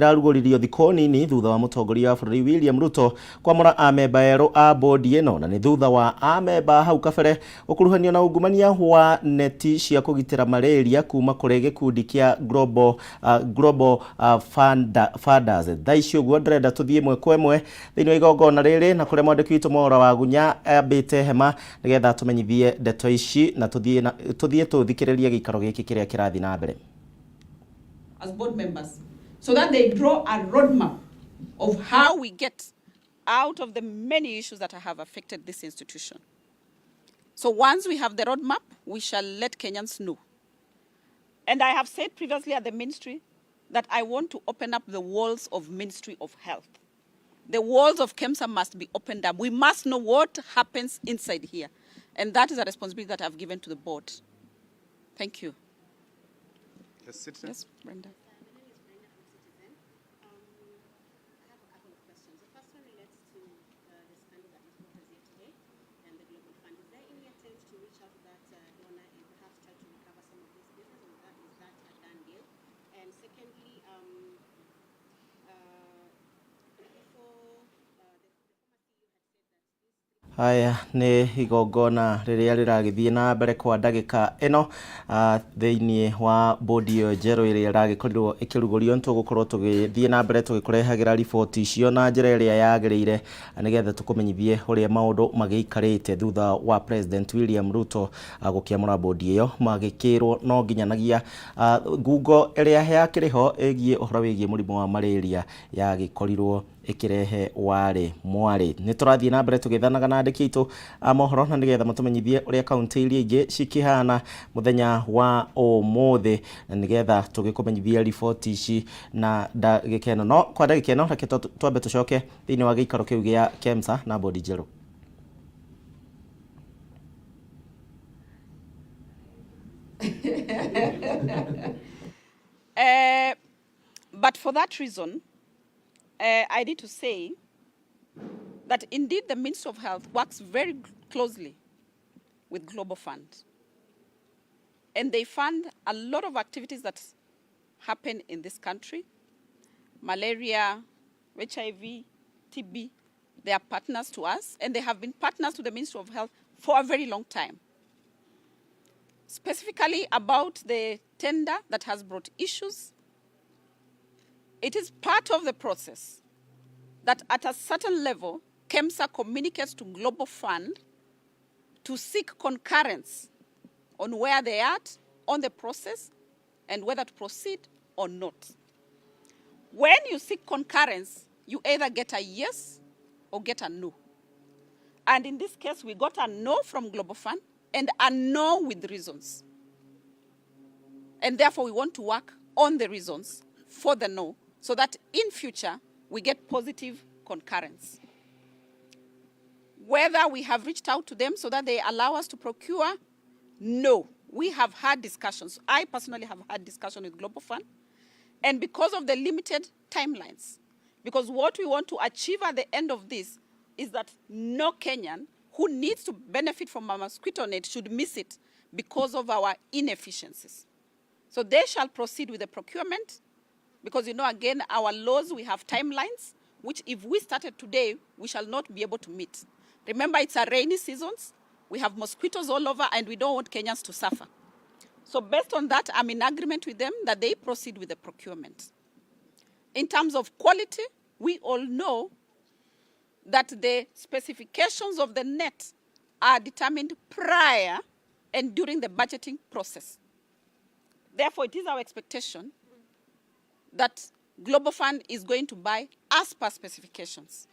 Ĩrarugũririo thikũ nini thutha wa mũtongoria wa bũrũri William Ruto kwamũra amemba erũ a bodi ĩno, na nĩ thutha wa amemba hau kabere gũkuruhanio na ungumania wa neti cia kũgitĩra malaria kuma kũrĩ gĩkundi kĩa Global Funders. Thaa ici ũguo ndĩrenda tũthiĩ ĩmwe kwa ĩmwe thĩinĩ wa igongona rĩrĩ na kũrĩa mwandĩki witũ Mwaũra wa Gunya ambĩte hema nĩgetha tũmenyithie ndeto ici na tũthiĩ tũthikĩrĩrie gĩikaro gĩkĩ kĩrĩa kĩrathiĩ na mbere. As board members, so that they draw a roadmap of how we get out of the many issues that have affected this institution. So once we have the roadmap, we shall let Kenyans know. And I have said previously at the ministry that I want to open up the walls of Ministry of Health. The walls of KEMSA must be opened up. We must know what happens inside here. And that is a responsibility that I've given to the board. Thank you. Yes, Citizen. Yes, Brenda. My name is Brenda from Citizen. I have a couple of questions. The first one relates to the scandal that was brought us here today and the Global Fund. Is there any attempt to reach out to that donor and perhaps try to recover some of this business, or is that a done deal? And secondly, before the former CEO had said that this Haya, nĩ igongona rĩrĩa rĩragĩthiĩ na mbere kwa ndagĩka ĩno thĩinĩ wa bodi ĩyo njerũ ĩrĩa ĩragĩkorirwo ĩkĩrugũrio. Nĩ tũgũkorwo tũgĩthiĩ na mbere tũgĩkũrehagĩra riboti icio na njĩra ĩrĩa yagĩrĩire nĩgetha tũkũmenyithie ũrĩa maũndũ magĩikarĩte thutha wa President William Ruto gũkĩamũra bodi ĩyo, magĩkĩrwo no nginyanagia ngungo ĩrĩa yakĩrĩ ho ĩgiĩ ũhoro wĩgiĩ mũrimũ wa malaria yagĩkorirwo ĩkĩrehe warĩ mwarĩ. Nĩ tũrathiĩ na mbere tũgĩthanaga na andĩki aitũ a mohoro na nĩgetha matũmenyithie ũrĩa kaunti iria ingĩ cikĩhana mũthenya wa ũmũthĩ na nĩgetha tũgĩkũmenyithie riboti ici na ndagĩka ĩno. No kwa ndagĩka ĩno reke twambe tũcoke thĩinĩ wa gĩikaro kĩu gĩa KEMSA na bodi njerũ. But for that reason, I need to say that indeed the Ministry of Health works very closely with Global Fund. And they fund a lot of activities that happen in this country: malaria, HIV, TB. They are partners to us, and they have been partners to the Ministry of Health for a very long time. Specifically about the tender that has brought issues, it is part of the process that at a certain level, KEMSA communicates to Global Fund to seek concurrence on where they are at on the process and whether to proceed or not. When you seek concurrence, you either get a yes or get a no. And in this case, we got a no from Global Fund and a no with reasons. And therefore, we want to work on the reasons for the no so that in future we get positive concurrence. Whether we have reached out to them so that they allow us to procure, no. We have had discussions. I personally have had discussion with Global Fund. And because of the limited timelines, because what we want to achieve at the end of this is that no Kenyan who needs to benefit from a mosquito net should miss it because of our inefficiencies. So they shall proceed with the procurement because, again, our laws, we have timelines, which if we started today, we shall not be able to meet. Remember, it's a rainy season. We have mosquitoes all over, and we don't want Kenyans to suffer. So based on that, I'm in agreement with them that they proceed with the procurement. In terms of quality, we all know that the specifications of the net are determined prior and during the budgeting process. Therefore, it is our expectation that Global Fund is going to buy as per specifications.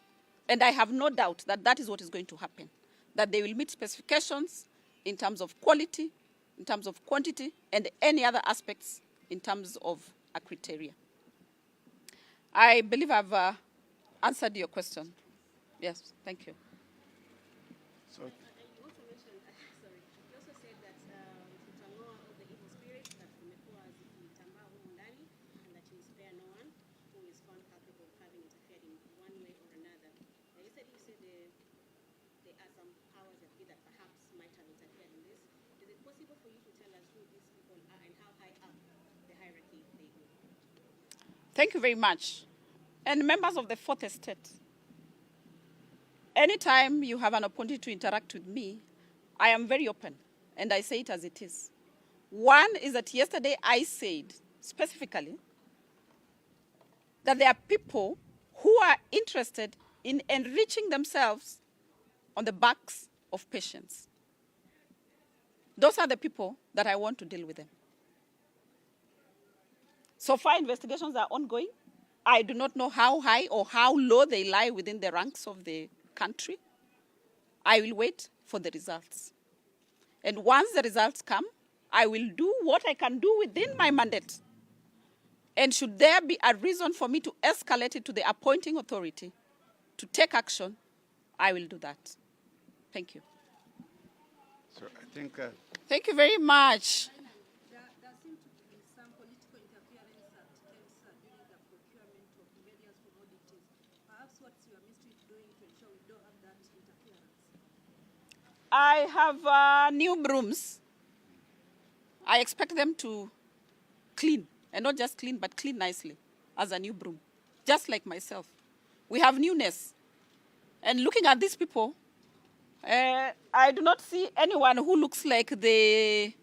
And I have no doubt that that is what is going to happen, that they will meet specifications in terms of quality, in terms of quantity, and any other aspects in terms of a criteria. I believe I've answered your question. Yes, thank you. So, You also mentioned, sorry, you also said that tutang'oa all the evil spirits that zimekuwa zikitambaa humu ndani and that you will spare no one who is found culpable of having interfered in one way or another. Now, you said there are some powers that be that perhaps might have interfered in this. Is it possible for you to tell us who these people are and how high up the hierarchy they go? Thank you very much. And members of the Fourth Estate, anytime you have an opportunity to interact with me, I am very open and I say it as it is. One is that yesterday I said specifically that there are people who are interested in enriching themselves on the backs of patients. Those are the people that I want to deal with them. So far, investigations are ongoing. I do not know how high or how low they lie within the ranks of the country. I will wait for the results. And once the results come, I will do what I can do within my mandate. And should there be a reason for me to escalate it to the appointing authority to take action, I will do that. Thank you. So I think Thank you very much. There seemed to be some political interference at KEMSA during the procurement of various commodities. Perhaps what's your ministry doing to ensure we don't have that interference? I have new brooms. I expect them to clean, and not just clean, but clean nicely as a new broom, just like myself. We have newness. And looking at these people, I do not see anyone who looks like they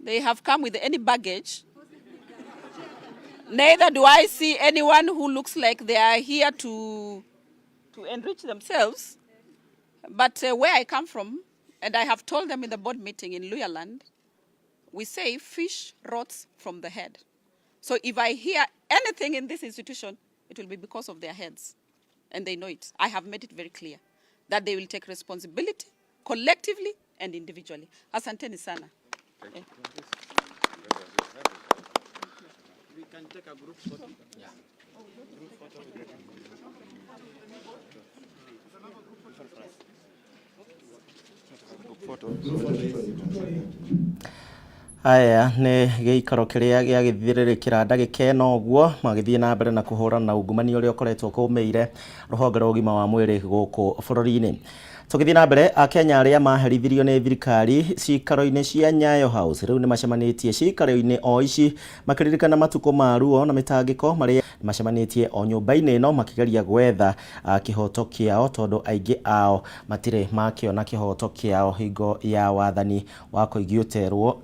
have come with any baggage. Neither do I see anyone who looks like they are here to enrich themselves. But where I come from, and I have told them in the board meeting in Luhyaland, we say fish rots from the head. So if I hear anything in this institution, it will be because of their heads. And they know it. I have made it very clear that they will take responsibility collectively and individually. Asanteni sana. Eh. We can take a group photo. Yeah. Group photo. Group photo. Aya nĩ gĩikaro kĩrĩa gĩagĩthirĩrĩkĩra ndagĩka ĩno ũguo magĩthiĩ na mbere na kũhũrana na ungumania ũrĩa ũkoretwo kũmĩire rũhonge rwa ũgima wa mwĩrĩ gũkũ bũrũri-inĩ. Tũgĩthiĩ na mbere, akenya arĩa maherithirio nĩ thirikari cikaro-inĩ cia Nyayo House rĩu nĩ macemanĩtie cikaro-inĩ o ici makĩririkana matukũ ma ruo na mĩtangĩko marĩa macemanĩtie o nyũmba-inĩ ĩno makĩgeria gwetha kĩhoto kĩao tondũ aingĩ ao matirĩ makĩona kĩhoto kĩao hingo ya wathani wa Koigi Ũterwo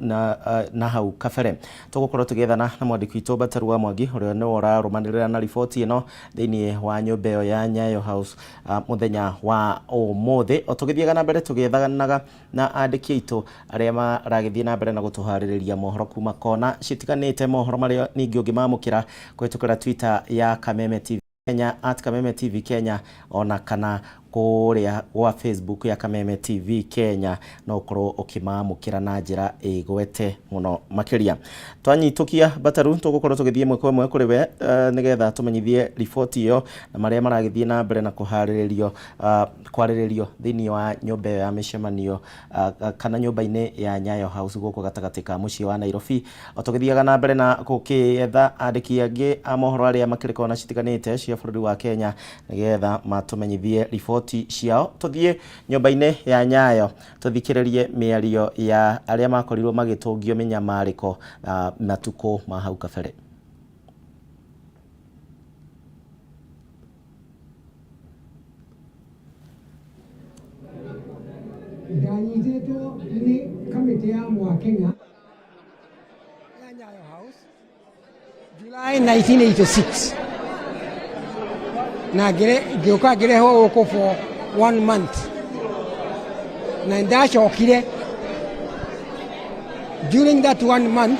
na hau kabere. Tũgũkorwo tũgĩethana na mwandĩki witũ Mbataru wa Mwangi ũrĩa nĩwe ũrarũmanĩrĩra na riboti ĩno thĩinĩ wa nyũmba ĩyo ya Nyayo House mũthenya wa ũmũthĩ, o tũgĩthiaga na mbere tũgĩethanaga na andĩki aitũ arĩa maragĩthiĩ na mbere na gũtũharĩrĩria mohoro kuma kona citiganĩte, mohoro marĩa ningĩ ũngĩmamũkĩra kũhĩtũkĩra Twitter ya Kameme TV Kenya, @KamemeTV Kenya, ona kana kũrĩa gwa Facebook ya Kameme TV Kenya, no ũkorwo ũkĩmamũkĩra na njĩra ĩgwete mũno makĩria. Twanyitũkia Mbataru, tũgũkorwo tũgĩthiĩ ĩmwe kwa ĩmwe kũrĩ we nĩgetha tũmenyithie riboti ĩyo na marĩa maragĩthiĩ na mbere na kũharĩrĩrio kwarĩrĩrio thĩinĩ wa nyũmba ĩyo ya mĩcemanio kana nyũmba-inĩ ya Nyayo House gũkũ gatagatĩ ka mũciĩ wa Nairobi, o tũgĩthiaga na mbere na gũkĩetha andĩki angĩ a mohoro arĩa makĩrĩ kona citiganĩte cia bũrũri wa Kenya nĩgetha matũmenyithie riboti ciao. Tũthiĩ nyũmba-inĩ ya Nyayo tũthikĩrĩrie mĩario ya arĩa makorirwo magĩtũngio mĩnyamarĩko matukũ ma hau kabere. Ndanyitĩtwo nĩ kamĩtĩ ya Mwakenya ya Nyayo House July 1986 na ngĩũka ngĩrehwo gũkũ for one month, na ndacokire during that one month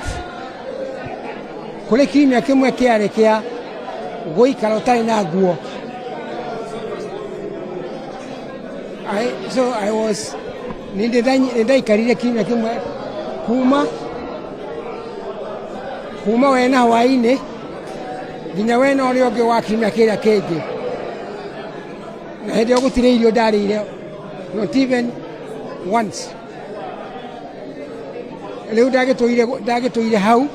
kũrĩ kiumia kĩmwe kĩarĩ kĩa gũikara ũtarĩ na nguo. So I was nĩ ndaikarire kiumia kĩmwe kuma wena hwaĩ-inĩ nginya wena ũrĩa ũngĩ wa kiumia kĩrĩa kĩngĩ, na hĩndĩ ĩyo gũtirĩ irio ndarĩire, not even once. Rĩu ndagĩtũire hau.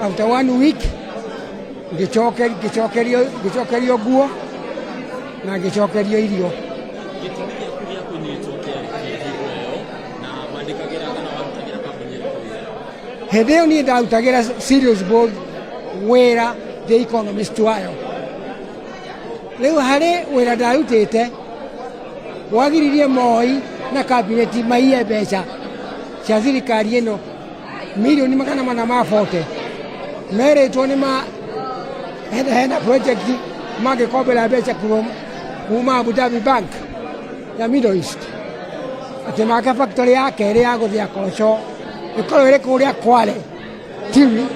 After one week ngĩcokerio nguo na ngĩcokerio irio. Gĩtũmi gĩaku gĩa kũnyitwo kĩarĩ kĩ hingo ĩyo, na wandĩkagĩra kana warutagĩra kambuni ĩrĩkũ wĩra? Hĩndĩ ĩyo niĩ ndarutagĩra Cereals Board Wĩra ndĩ economist wayo. Rĩu harĩ wĩra ndarutĩte wagiririe Moi na kabineti maiye mbeca cia thirikari ĩno milioni 440, merĩtwo nĩ ma hena project mangĩkombera mbeca kuma Abu Dhabi Bank ya Middle East, atĩ make factory ya kerĩ ya gũthĩa korosho ĩkorwo ĩrĩ kũrĩa Kwale Tiwi,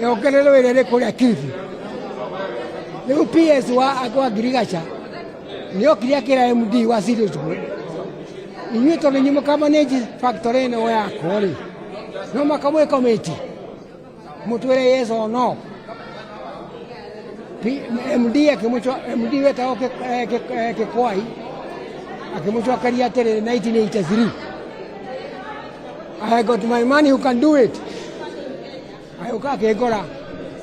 yongererwo ĩrĩa ĩrĩ kũrĩa Kilifi. Rĩu PS wa Ngirigaca nĩokire akĩra MD wa Serious Good, inyuĩ tondũ inyuĩ mũkamanage factory ĩno yakwo rĩ, no makamwĩ committee mũtwĩre yes or no. MD akĩmũco MD wetagwo Kĩkwai akĩmũcokeria atĩrĩrĩ, 1983, "I got my money who can do it." Agĩũka akĩngora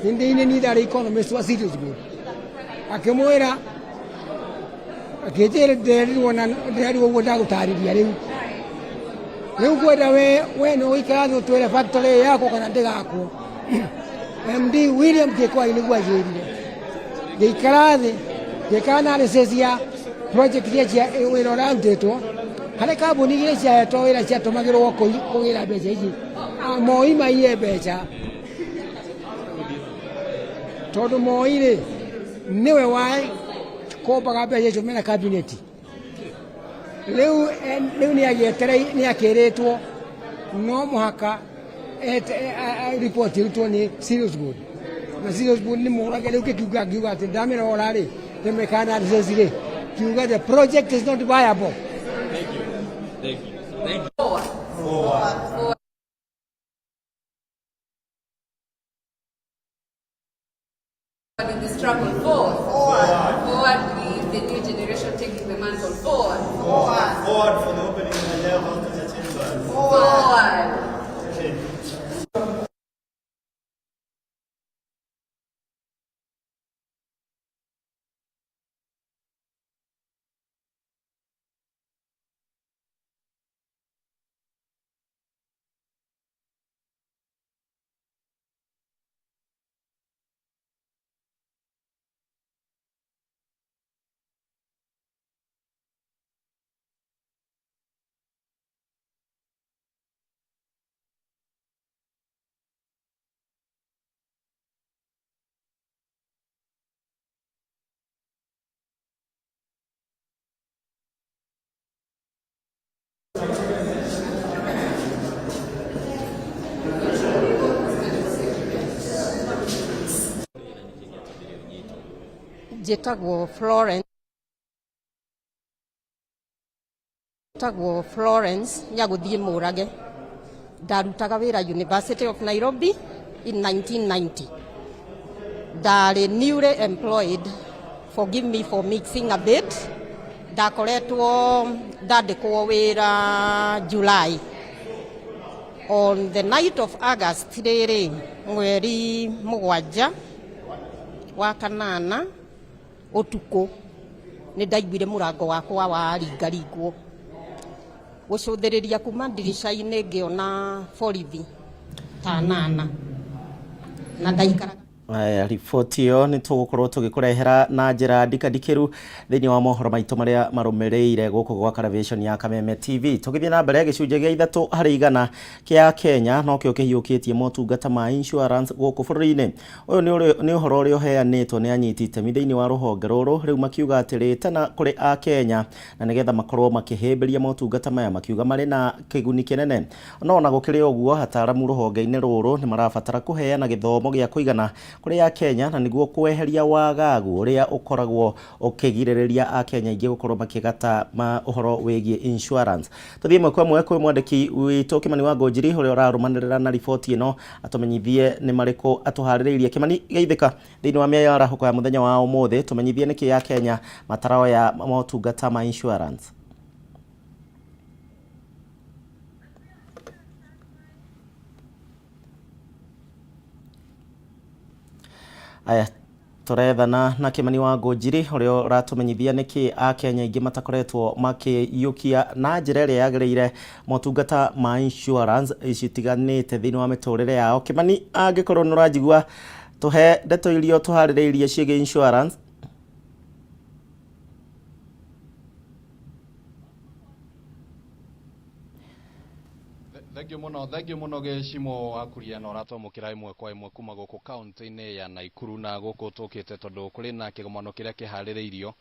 ndĩ-inĩ, niĩ ndarĩ economist wa Serious Good. Akĩmwĩra, akĩnjĩra nderirwo na nderirwo ũguo ndagũtarĩria. Rĩu ngwenda we nĩ ũikara thĩ ũtwĩre factory ĩyo yakwo kana ndĩgakwo. MD William Kĩkwai nĩguo anjĩrire. Ngĩikara thĩ, ngĩka analysis ya project iria cia wĩra ũrarutĩtwo harĩ kambuni igĩrĩ ciahetwo wĩra ciatũmagĩrwo kũgĩra mbeca ici. Moi maiye mbeca tondũ Moi rĩ nĩwe wa kombaga mbeca icio mena kabineti. Rĩu nĩ akĩrĩtwo no mũhaka report ĩrutwo nĩ Serious Good, na Serious Good nĩ mũrage. Rĩu kĩkiuga ngiuga atĩ ndamĩrora rĩ, ndĩmĩka analysis rĩ, kiuga the project is not viable. Thank you. Thank you. Thank you. In the struggle, forward. Forward. Forward with the new generation taking the mantle. Forward. Forward. Forward for the opening of the Nyayo House Torture Chambers. Forward. Njĩtagwo Florence, njĩtagwo Florence Nyagũthiĩ Mũrage. Ndarutaga wĩra University of Nairobi in 1990. Ndarĩ newly employed, forgive me for mixing a bit. Ndakoretwo ndandĩkwo wĩra July. On the night of August rĩrĩ, 7 wa 8 ũtukũ, nĩ ndaiguire mũrango wakwa waringaringwo. Gũcũthĩrĩria kuma ndirica-inĩ ngĩona borithi ta 8 na ndaikaraga. Aya, riboti ĩyo nĩ tũgũkorwo tũgĩkũrehera na njĩra ndikandikĩru thĩinĩ wa mohoro maitũ marĩa marũmĩrĩire gũkũ gwa Television ya Kameme TV. Tũgĩthiĩ na mbere, 3% kĩa Kenya nokĩo kĩhiũkĩtie motungata ma insurance gũkũ bũrũri-inĩ. Ũyũ nĩ ũhoro ũrĩa ũheanĩtwo nĩ anyiti itemi thĩinĩ wa rũhonge rũrũ, rĩu makiuga atĩrĩ tena kũrĩ a Kenya na nĩgetha makorwo makĩhĩmbĩria motungata maya, makiuga marĩ na kĩguni kĩnene. No ona gũkĩrĩ ũguo, ataramu rũhonge-inĩ rũrũ nĩ marabatara kũheana gĩthomo gĩa kũigana kũrĩ a Kenya na nĩguo kweheria wagagu ũrĩa ũkoragwo ũkĩgirĩrĩria a Kenya aingĩ gũkorwo makĩgata ma ũhoro wĩgiĩ insurance. Tũthiĩ ĩmwe kwa ĩmwe kwĩ mwandĩki witũ Kĩmani wa Ngũnjiri ũrĩa ũrarũmanĩrĩra na riboti ĩno, atũmenyithie nĩ marĩkũ atũharĩrĩirie. Kĩmani, geithĩka thĩinĩ wa mĩarahũko ya mũthenya wa ũmũthĩ. Tũmenyithie nĩkĩ ya Kenya mataroya motungata ma insurance. Aya, tũrethana na Kĩmani wa Ngũnjiri ũrĩa ũratũmenyithia nĩkĩ akenya aingĩ matakoretwo makĩiyũkia na njĩra ĩrĩa yagĩrĩire motungata ma insurance citiganĩte thĩinĩ wa mĩtũrĩre yao. Kĩmani, angĩkorwo nĩ ũranjigua, Tũhe ndeto iria tũharĩrĩirie ciĩgiĩ insurance. Thank you muno, thank you muno Gĩcimo wa Kuria, na ũratwamũkĩra ĩmwe kwa ĩmwe kuma gũkũ kaunti-inĩ ya Naikuru, na gũkũ tũkĩte tondũ kũrĩ na kĩgomano kĩrĩa kĩharĩrĩirio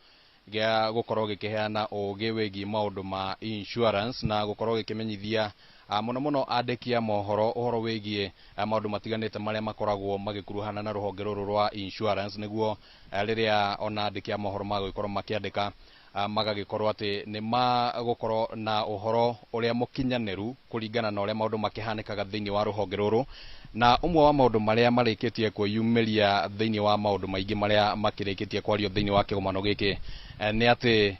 gĩa gũkorwo gĩkĩheana ũgĩ wĩgiĩ maũndũ ma insurance na gũkorwo gĩkĩmenyithia mũno mũno andĩki a mohoro ũhoro wĩgiĩ maũndũ matiganĩte marĩa makoragwo magĩkuruhana na rũhonge rũrũ rwa insurance, nĩguo rĩrĩa ona andĩki a mohoro magũgĩkorwo makĩandĩka, magagĩkorwo atĩ nĩ magũkorwo na ũhoro ũrĩa mũkinyanĩru kũringana na ũrĩa maũndũ makĩhanĩkaga thĩinĩ wa rũhonge rũrũ. Na ũmwe wa maũndũ marĩa marĩkĩtie kwĩyumĩria thĩinĩ wa maũndũ maingĩ marĩa makĩrĩkĩtie kwario thĩinĩ wa kĩgomano gĩkĩ, nĩ atĩ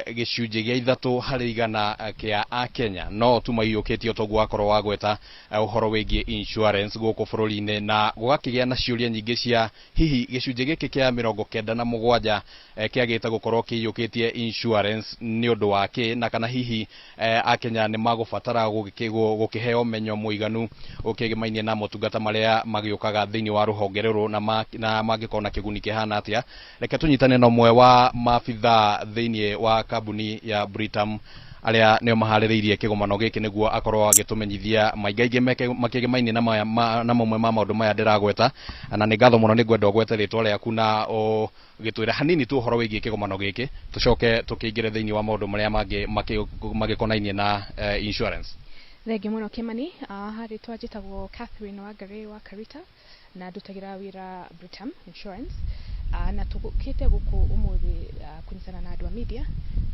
gĩcunjĩ gĩa 3% kĩa akenya no tu maiyũkĩtie ũtoguo wakorwo wagweta ũhoro wĩgiĩ insurance gũkũ bũrũri-inĩ, na gũgakĩgĩa na ciũria nyingĩ cia hihi gĩcunjĩ gĩkĩ kĩa 97 kĩagĩte gũkorwo kĩiyũkĩtie insurance nĩ ũndũ wa kĩ, na kana hihi akenya nĩ magũbatara gũkĩheo ũmenyo mũiganu ũkĩgĩmainie na motungata marĩa magĩũkaga thĩinĩ wa rũhonge rũrũ, na mangĩkorwo na kĩguni kĩhana atĩa. Reke tũnyitane na ũmwe wa maabithaa thĩinĩ wa kambuni ya Britam arĩa nĩo maharĩrĩirie kĩgomano gĩkĩ, nĩguo akorwo agĩtũmenyithia maingaingĩ makĩgĩmainie na mamwe ma maũndũ maya ndĩragweta. Na nĩ ngatho mũno, nĩ ngwenda ũgwete rĩtwa rĩaku na ũgĩtwĩra hanini tu ũhoro wĩgiĩ kĩgomano gĩkĩ, tũcoke tũkĩingĩre thĩinĩ wa maũndũ marĩa mangĩ magĩkonainie na insurance. Thengiũ mũno Kimani. Rĩtwa njĩtagwo Catherine Wangari wa Karita na ndutagĩra wĩra Britam Insurance, na tũkĩte gũkũ ũmũthĩ kũnyitana na andũ a media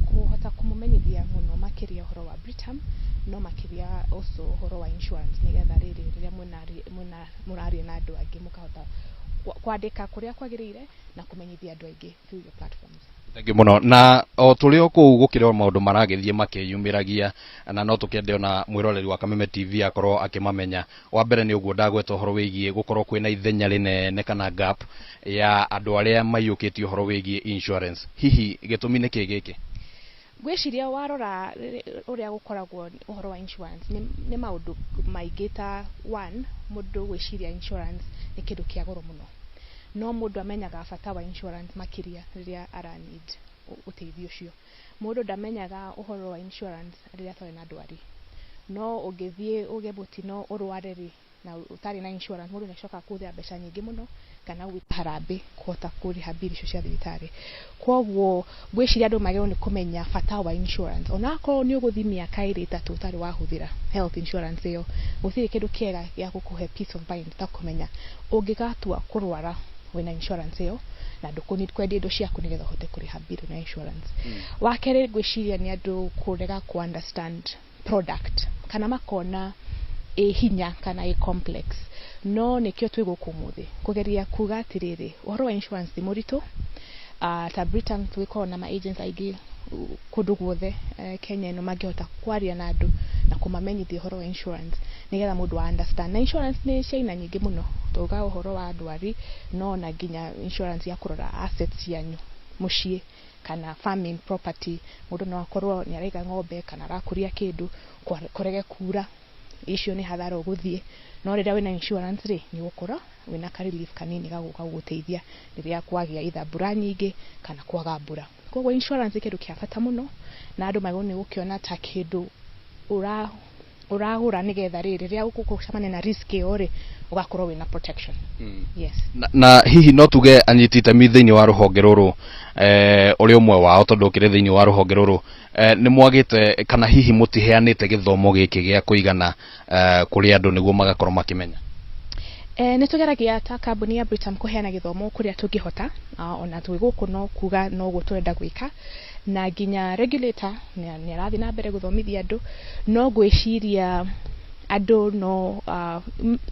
kũhota kũmũmenyithia mũno makĩria ũhoro wa Britam, no makĩria also ũhoro wa insurance, nĩgetha rĩrĩ rĩrĩa mwĩna mũraria na andũ angĩ mũkahota kwandĩka kũrĩa kwagĩrĩire na kũmenyithia andũ aingĩ through your platforms. Thank you mũno. Na o tũrĩ o kũu gũkĩrĩ o maũndũ maragĩthiĩ makĩyumĩragia, na no tũkĩende ona mwĩroreri wa Kameme TV akorwo akĩmamenya. Wa mbere nĩ ũguo ndagweta ũhoro wĩgiĩ gũkorwo kwĩna ithenya rĩnene kana gap ya andũ arĩa maiyũkĩtie ũhoro wĩgiĩ insurance. Hihi gĩtũmi nĩ kĩ gĩkĩ? Ngwĩciria warora ũrĩa gũkoragwo ũhoro wa insurance nĩ maũndũ maingĩ, ta one, mũndũ gwĩciria insurance nĩ kĩndũ kĩa goro mũno, no mũndũ amenyaga bata wa insurance makĩria rĩrĩa ara need ũteithio ũcio. Mũndũ ndamenyaga ũhoro wa insurance rĩrĩa atarĩ na ndwari, no ũngĩthiĩ ũgĩe mũtino ũrware rĩ na ũtarĩ na insurance, mũndũ nĩacokaga kũhũthĩra mbeca nyingĩ mũno kana gwĩta harambĩ kũhota kũrĩha mbiri icio cia thibitarĩ. Koguo ngwĩciria andũ magĩrĩirwo nĩ kũmenya bata wa insurance, onakorwo nĩ ũgũthiĩ mĩaka ĩrĩ ĩtatũ ũtarĩ wahũthĩra health insurance ĩyo, gũtirĩ kĩndũ kĩega gĩa gũkũhe peace of mind ta kũmenya ũngĩgatua kũrwara wĩna insurance ĩyo na ndũkũ need kwendia indo ciaku nĩgetha ũhote kũrĩha bill na insurance. Wa kerĩ, ngwĩciria nĩ andũ kũrega kũ understand product kana makona ĩ hinya kana ĩ complex, no nĩkĩo twĩ gũkũ ũmũthĩ kũgeria kuga atĩrĩrĩ, ũhoro wa insurance ti mũritũ. Ta Britam tũgĩkorwo na ma agents aingĩ kũndũ guothe Kenya ĩno mangĩhota kwaria na andũ na kũmamenyithia ũhoro wa insurance nĩgetha mũndũ a understand. Na insurance nĩ cia aina nyingĩ mũno, tuga ũhoro wa ndwari, no na nginya insurance ya kũrora assets cianyu mũciĩ kana farming property. Mũndũ no akorwo nĩ araiga ng'ombe kana arakũria kĩndũ, kũrege kura, icio nĩ hathara ũgũthiĩ, no rĩrĩa wĩna insurance rĩ, nĩ ũgũkorwo wĩna ka relief kanini ga gũka gũgũteithia rĩrĩa kwagĩa either mbura nyingĩ kana kwaga mbura. Koguo insurance nĩ kĩndũ kĩa bata mũno na andũ magĩrĩirwo nĩ gũkĩona ta kĩndũ ũragũra nĩgetha rĩ rĩrĩa ũgũcemania na risk ĩyo rĩ, ũgakorwo wĩna protection. Yes. Na hihi no tuge anyiti itemi thĩinĩ wa rũhonge rũrũ, ũrĩ ũmwe wao tondũ ũkĩrĩ thĩinĩ wa rũhonge rũrũ, nĩ mwagĩte kana hihi mũtiheanĩte gĩthomo gĩkĩ gĩa kũigana kũrĩ andũ nĩguo magakorwo makĩmenya? Nĩ tũgeragia ta kambuni ya Britam kũheana gĩthomo kũrĩa tũngĩhota, ona twĩ gũkũ no kuga noguo tũrenda gwĩka, na nginya regulator nĩ arathiĩ na mbere gũthomithia andũ, no ngwĩciria andũ no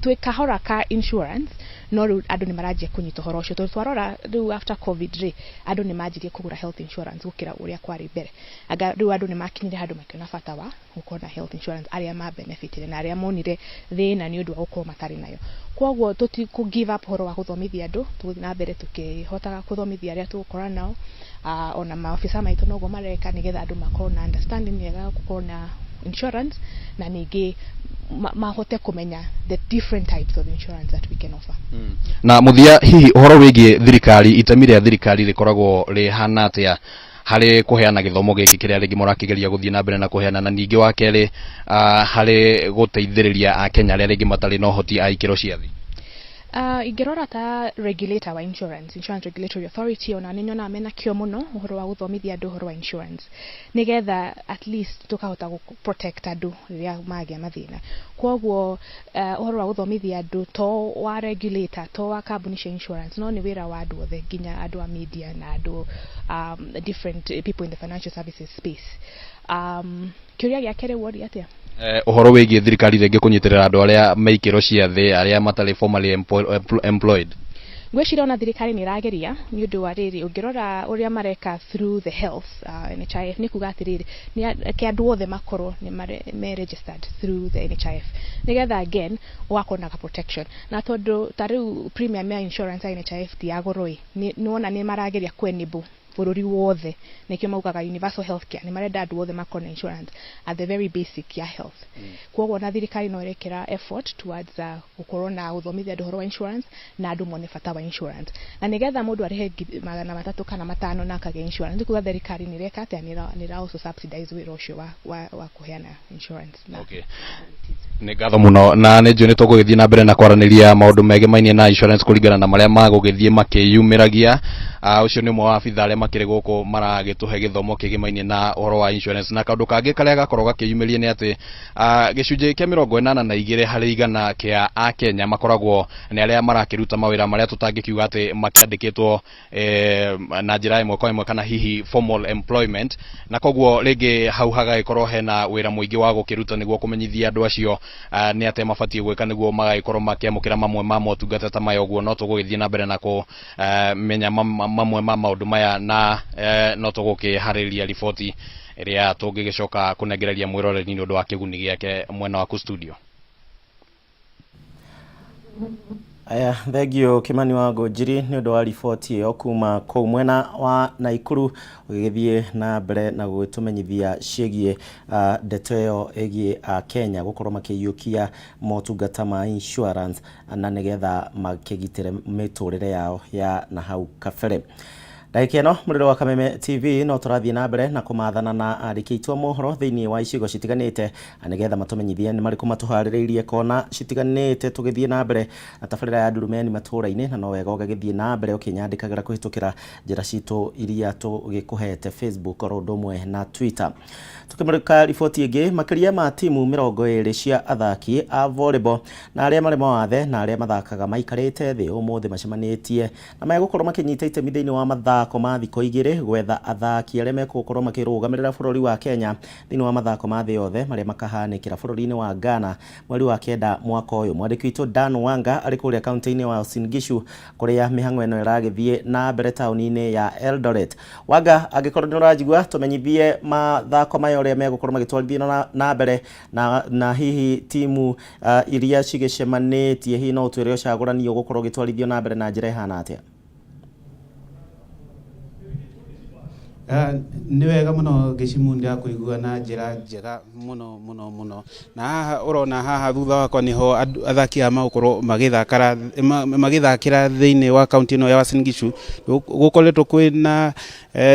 twĩ kahora ka insurance, no rĩu andũ nĩ maranjia kũnyita ũhoro ũcio, tondũ twarora rĩu after COVID rĩ, andũ nĩ manjirie kũgũra health insurance gũkĩra ũrĩa kwarĩ mbere. Anga rĩu andũ nĩ makinyire handũ makĩona bata wa gũkorwo na health insurance, arĩa ma benefitire na arĩa monire thĩna nĩ ũndũ wa gũkorwo matarĩ nayo. Koguo tũtikũ give up ũhoro wa gũthomithia andũ, tũgũthiĩ na mbere tũkĩhotaga kũthomithia arĩa tũgũkorana nao, ona maobitha maitũ noguo mareka, nĩgetha andũ makorwo na understanding mĩega ya gũkorwo na insurance, na ningĩ mahote kũmenya the different types of insurance that we can offer. Na muthia, hihi ũhoro wĩgiĩ thirikari, itemi rĩa thirikari rĩkoragwo rĩhana atĩa harĩ kũheana gĩthomo gĩkĩ kĩrĩa rĩngĩ mũrakĩgeria gũthiĩ na mbere na kũheana, na ningĩ wa kerĩ, harĩ gũteithĩrĩria akenya arĩa rĩngĩ matarĩ na ũhoti a ikĩro cia thĩ? Ingĩrora ta regulator wa insurance, Insurance Regulatory Authority, ona nĩ nyonaga mena kĩo mũno ũhoro wa gũthomithia andũ ũhoro wa insurance, nĩgetha at least tũkahota gũ protect andũ rĩrĩa magĩa mathĩna. Koguo ũhoro wa gũthomithia andũ to wa regulator, to wa kambuni cia insurance, no nĩ wĩra wa andũ othe, nginya andũ a media na andũ, different people in the financial services space. Kĩũria gĩa kerĩ woria atĩa? Ũhoro wĩgiĩ thirikari rĩngĩ kũnyitĩrĩra andũ arĩa me ikĩro cia thĩ, arĩa matarĩ formally employed. Ngwĩciria ona thirikari nĩ ĩrageria, nĩ ũndũ wa rĩrĩ, ũngĩrora ũrĩa mareka through the health, NHIF, nĩ kuga atĩrĩrĩ, reke andũ othe makorwo nĩ me registered through the NHIF, nĩgetha again ũgakorwo na protection. Na tondũ ta rĩu premium ya insurance ya NHIF ti ya goro ĩ, nĩwona nĩ marageria kũ enable bũrũri wothe, nĩkĩo maugaga universal health care. Nĩ marenda andũ othe makorwo na insurance at the very basic ya health. Koguo na thirikari no ĩrekĩra effort towards gũkorwo na gũthomithia andũ ũhoro wa insurance, na andũ mone bata wa insurance, na nĩgetha mũndũ arĩhe 300 kana 500 na akagĩa insurance, nĩ kuga thirikari nĩ ĩreka atĩa? Nĩ ĩra also subsidize wĩra ũcio wa kũheana insurance na Okay. Nĩ ngatho mũno, na nĩ njũĩ nĩ tũgũgĩthiĩ na mbere na kwaranĩria maũndũ megemainie na insurance kũringana na marĩa magũgĩthiĩ makĩyumĩragia. Ũcio nĩ ũmwe wa abitha arĩa makĩrĩ gũkũ maragĩtũhe gĩthomo kĩgĩmainie na ũhoro wa insurance. Na kaũndũ kangĩ karĩa gakorwo gakĩyumĩria nĩ atĩ gĩcunjĩ kĩa 82% kĩa akenya makoragwo nĩ arĩa marakĩruta mawĩra marĩa tũtangĩkiuga atĩ makĩandĩkĩtwo na njĩra ĩmwe kwa ĩmwe kana hihi formal employment, na koguo rĩngĩ hau hagagĩkorwo hena wĩra mũingĩ wa gũkĩruta nĩguo kũmenyithia andũ acio nĩ atĩa mabatiĩ gwĩka nĩguo magagĩkorwo makĩamũkĩra mamwe ma motungata ta maya. Ũguo no tũgũgĩthiĩ na mbere na kũmenya mamwe ma maũndũ maya, na no tũgũkĩharĩrĩria riboti ĩrĩa tũngĩgĩcoka kũnengereria mwĩroreri nĩ ũndũ wa kĩguni gĩake. Mwena waku studio. Aya, thengio Kimani wa Ngũnjiri nĩ ũndũ wa riboti ĩyo kuma kũu mwena wa Naikuru, ũgĩgĩthiĩ na mbere na gũgĩtũmenyithia ciĩgiĩ ndeto ĩyo ĩgiĩ Kenya gũkorwo makĩiyũkia motungata ma insurance na nĩgetha makĩgitĩre mĩtũrĩre yao ya na hau kabere. Ndagĩka ĩno, mũrĩro wa Kameme TV, no tũrathiĩ na mbere na kũmathana na andĩki aitũ a mohoro thĩinĩ wa icigo citiganĩte, nĩgetha matũmenyithie nĩ marĩkũ matũharĩrĩirie kona citiganĩte, tũgĩthiĩ na mbere na tabarĩra ya Ndurumeni matũũra-inĩ. Na no wega ũgagĩthiĩ na mbere ũkĩnyandĩkagĩra kũhĩtũkĩra njĩra citũ iria tũgĩkũhete, Facebook oro ũndũ ũmwe na Twitter. Tũkĩmũrĩka riboti ĩngĩ, makĩria ma timu 20 cia athaki a volleyball na arĩa marĩ mawathe na arĩa mathakaga maikarĩte thĩ ũmũthĩ macemanĩtie na megũkorwo makĩnyita itemi thĩinĩ wa mathako ma thikũ 2 gwetha athaki arĩa megũkorwo makĩrũgamĩrĩra bũrũri wa Kenya thĩinĩ wa mathako ma thĩ yothe marĩa makahanĩkĩra bũrũri-inĩ wa Ghana mweri wa 9 mwaka ũyũ. Mwandĩki witũ Dan Wanga arĩ kũrĩa kaunti-inĩ wa Uasin Gishu, kũrĩa mĩhang'o ĩno ĩragĩthiĩ na mbere taũni-inĩ ya Eldoret. Wanga, angĩkorwo nĩ ũranjigua, tũmenyithie mathako maya ũrĩa megũkorwo magĩtwarithio na mbere, na hihi timu iria cigĩcemanĩtie, hihi no ũtwĩre ũcagũrani ũgũkorwo ũgĩtwarithio na mbere na njĩra ĩhana atĩa? Nĩ wega mũno Gĩcimu, ndĩrakũigua na njĩra njega mũno mũno mũno. Na haha ũrona haha thutha wakwa nĩho athaki aya magũkorwo magĩthakĩra thĩinĩ wa kaunti ĩno ya Uasin Gishu. Gũkoretwo kwĩna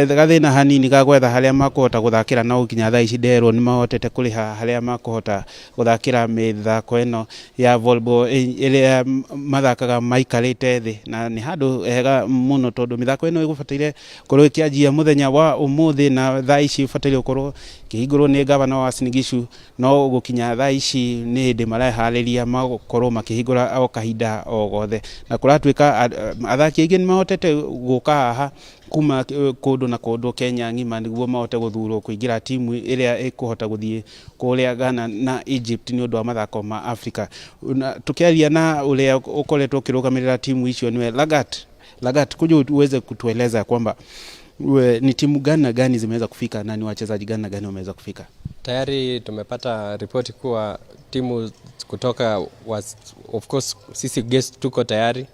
gathĩna hanini ga gwetha harĩa makũhota gũthakĩra, no nginya thaa ici nderwo nĩ mahotete kũrĩha harĩa makũhota gũthakĩra mĩthako ĩno ya volleyball ĩrĩa mathakaga maikarĩte thĩ, na nĩ handũ hega mũno tondũ mĩthako ĩno ĩgũbataire gũkorwo ĩkĩanjia mũthenya wa ũmũthĩ, na thaa ici ĩbataire gũkorwo ĩkĩhingũrwo nĩ gavana wa Uasin Gishu, no gũkinya thaa ici nĩ hĩndĩ mareharĩria makorwo makĩhingũra o kahinda o gothe. Na kũratuĩka athaki aingĩ nĩ mahotete gũka haha kuma kũndũ na kũndũ Kenya ng'ima nĩguo mahote gũthurwo kũingĩra timu ĩrĩa ĩkũhota gũthiĩ kũrĩa Ghana na Egypt nĩ ũndũ wa mathako ma Africa. Na tukiaria na ũrĩa ũkoretwo ũkĩrũgamĩrĩra timu icio nĩwe Lagat. Lagat, kuja uweze kutueleza kwamba ni timu gani na gani zimeweza kufika na ni wachezaji gani na gani wameweza kufika? Tayari tumepata ripoti kuwa timu kutoka of course sisi guest tuko tayari.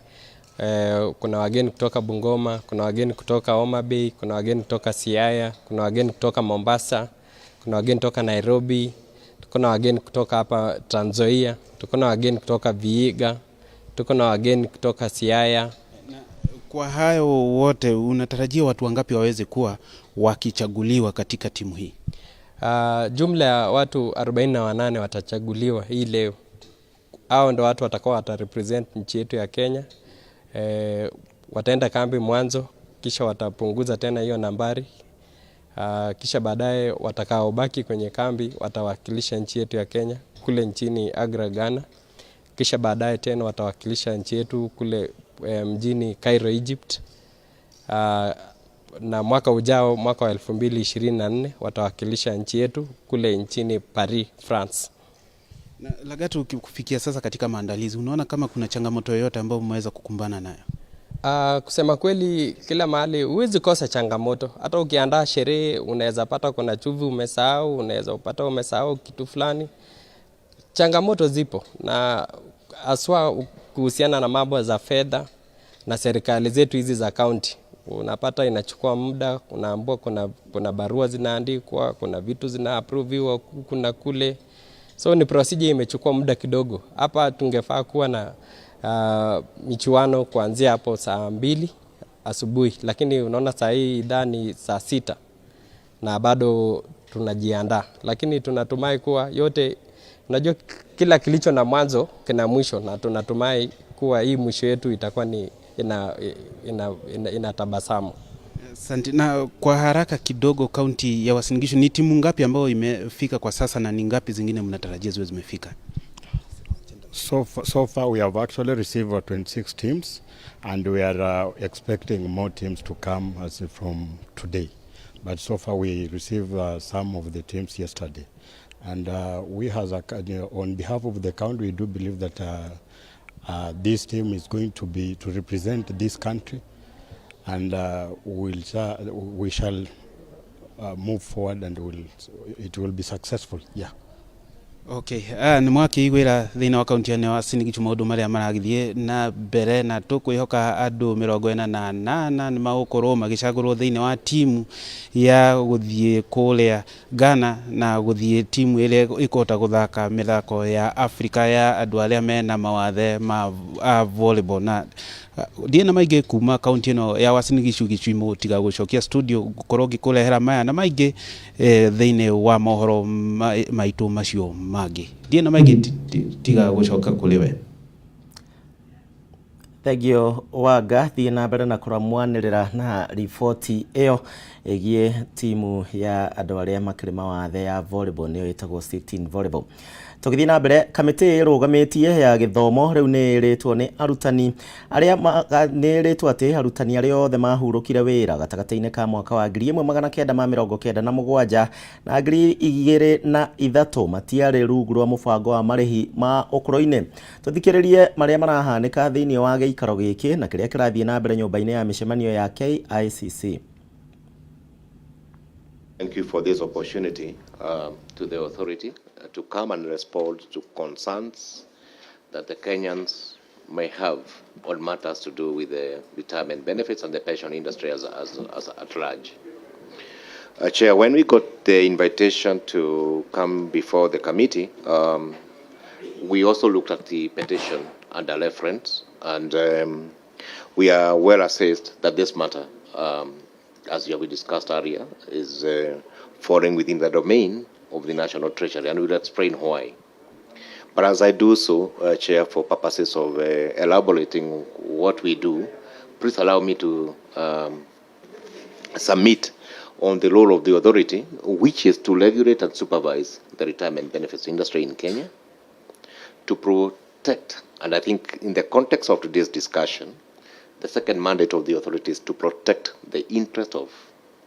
Kuna wageni kutoka Bungoma, kuna wageni kutoka Homa Bay, kuna wageni kutoka Siaya, kuna wageni kutoka Mombasa, kuna wageni kutoka Nairobi, tuko na wageni kutoka hapa Trans Nzoia, tuko na wageni kutoka Vihiga, tuko na wageni kutoka Siaya. Kwa hayo wote, unatarajia watu wangapi waweze kuwa wakichaguliwa katika timu hii? Jumla ya watu 48 watachaguliwa hii leo. Hao ndo watu watakao watarepresent nchi yetu ya Kenya. Wataenda kambi mwanzo, kisha watapunguza tena hiyo nambari. Kisha baadaye watakaobaki kwenye kambi watawakilisha nchi yetu ya Kenya kule nchini Agra, Ghana. Kisha baadaye tena watawakilisha nchi yetu kule mjini Cairo, Egypt. Na mwaka ujao, mwaka wa 2024 watawakilisha nchi yetu kule nchini Paris, France. Na Lagat, kufikia sasa katika maandalizi, unaona kama kuna changamoto yoyote ambayo mmeweza kukumbana nayo? Kusema kweli, kila mahali huwezi kosa changamoto. Hata ukiandaa sherehe unaweza pata kuna chumvi umesahau, unaweza upata umesahau kitu fulani. Changamoto zipo, na haswa kuhusiana na mambo za fedha na serikali zetu hizi za kaunti. Unapata inachukua muda, unaambiwa kuna barua zinaandikwa, kuna vitu zina-approviwa huku na kule. So ni procedure imechukua muda kidogo. Hapa tungefaa kuwa na michuano kuanzia hapo saa 2 asubuhi, lakini unaona saa hii idhaa ni saa 6 na bado tunajiandaa, lakini tunatumai kuwa yote, unajua kila kilicho na mwanzo kina mwisho, na tunatumai kuwa hii mwisho yetu itakuwa ni ina tabasamu. Asante. Na kwa haraka kidogo, kaunti ya Uasin Gishu ni timu ngapi ambayo imefika kwa sasa na ni ngapi zingine mnatarajia ziwe zimefika? So far we have actually received 26 teams, and we are expecting more teams to come as from today. But so far we received some of the teams yesterday. And we as a, on behalf of the county, we do believe that this team is going to be to represent this country, and we shall move forward, and it will be successful. Yeah. Okay, nĩ mwakĩiguĩra thĩinĩ wa kaunti ya Uasin Gishu maũndũ marĩa maragĩthiĩ na mbere, na tũkwĩhoka andũ 48 nĩ magũkorwo magĩcagũrwo thĩinĩ wa timu ya gũthiĩ kũrĩa Ghana na gũthiĩ timu ĩrĩa ĩkũhota gũthaka mĩthako ya Afrika ya andũ arĩa mena mawathe ma volleyball. Na ndiĩ na maingĩ kuma kaunti ĩno ya Uasin Gishu gĩcuimo, tiga gũcokia studio gũkorwo ngĩkũrehera maya na maingĩ thĩinĩ wa mohoro maitũ macio mangĩ. Ndiĩ na maingĩ tiga gũcoka kũrĩ we. Thengio Wanga, thiĩ na mbere na kũramwanĩrĩra na riboti ĩyo ĩgiĩ timu ya andũ arĩa makĩrĩ mawathe ya volleyball, nĩyo ĩtagwo Sitting Volleyball. Tũgĩthiĩ na mbere, kamĩtĩ ĩrũgamĩtie ya gĩthomo rĩu nĩ ĩrĩtwo nĩ arutani arĩa nĩ ĩrĩtwo atĩ arutani arĩa othe mahurũkire wĩra gatagatĩ-inĩ ka mwaka wa 1997 na 2003 matiarĩ rungu rwa mũbango wa marĩhi ma ũkũrũ-inĩ. Tũthikĩrĩrie marĩa marahanĩka thĩinĩ wa gĩikaro gĩkĩ na kĩrĩa kĩrathiĩ na mbere nyũmba-inĩ ya mĩcemanio ya KICC. Thank you for this opportunity to the authority to come and respond to concerns that the Kenyans may have on matters to do with the retirement benefits and the pension industry as at large. Chair, when we got the invitation to come before the committee, we also looked at the petition under reference, and we are well assessed that this matter, as we discussed earlier, is falling within the domain of the National Treasury, and we'll explain why. But as I do so, Chair, for purposes of elaborating what we do, please allow me to submit on the role of the authority, which is to regulate and supervise the retirement benefits industry in Kenya, to protect, and I think in the context of today's discussion, the second mandate of the authority is to protect the interest of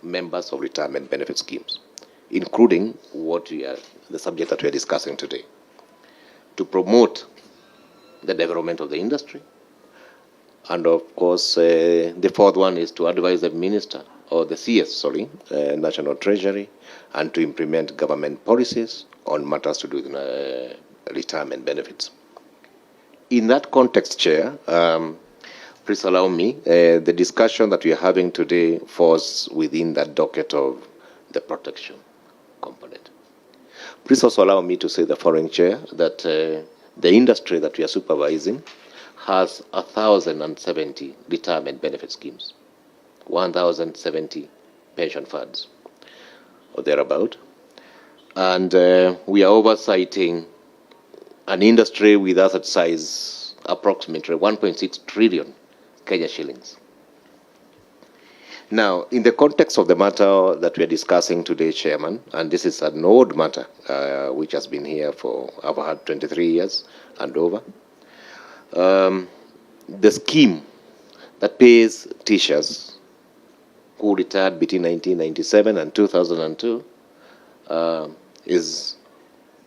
members of retirement benefit schemes, including the subject that we are discussing today, to promote the development of the industry, and of course, the fourth one is to advise the minister, or the CS, sorry, National Treasury, and to implement government policies on matters to do with retirement benefits. In that context, Chair, please allow me, the discussion that we are having today falls within that docket of the protection component. Please also allow me to say the following, Chair, that the industry that we are supervising has 1,070 retirement benefit schemes, 1,070 pension funds, or thereabout. And we are oversighting an industry with asset size approximately 1.6 trillion Kenya shillings. Now, in the context of the matter that we are discussing today, Chairman, and this is an old matter which has been here for over 23 years and over, the scheme that pays teachers who retired between 1997 and 2002 is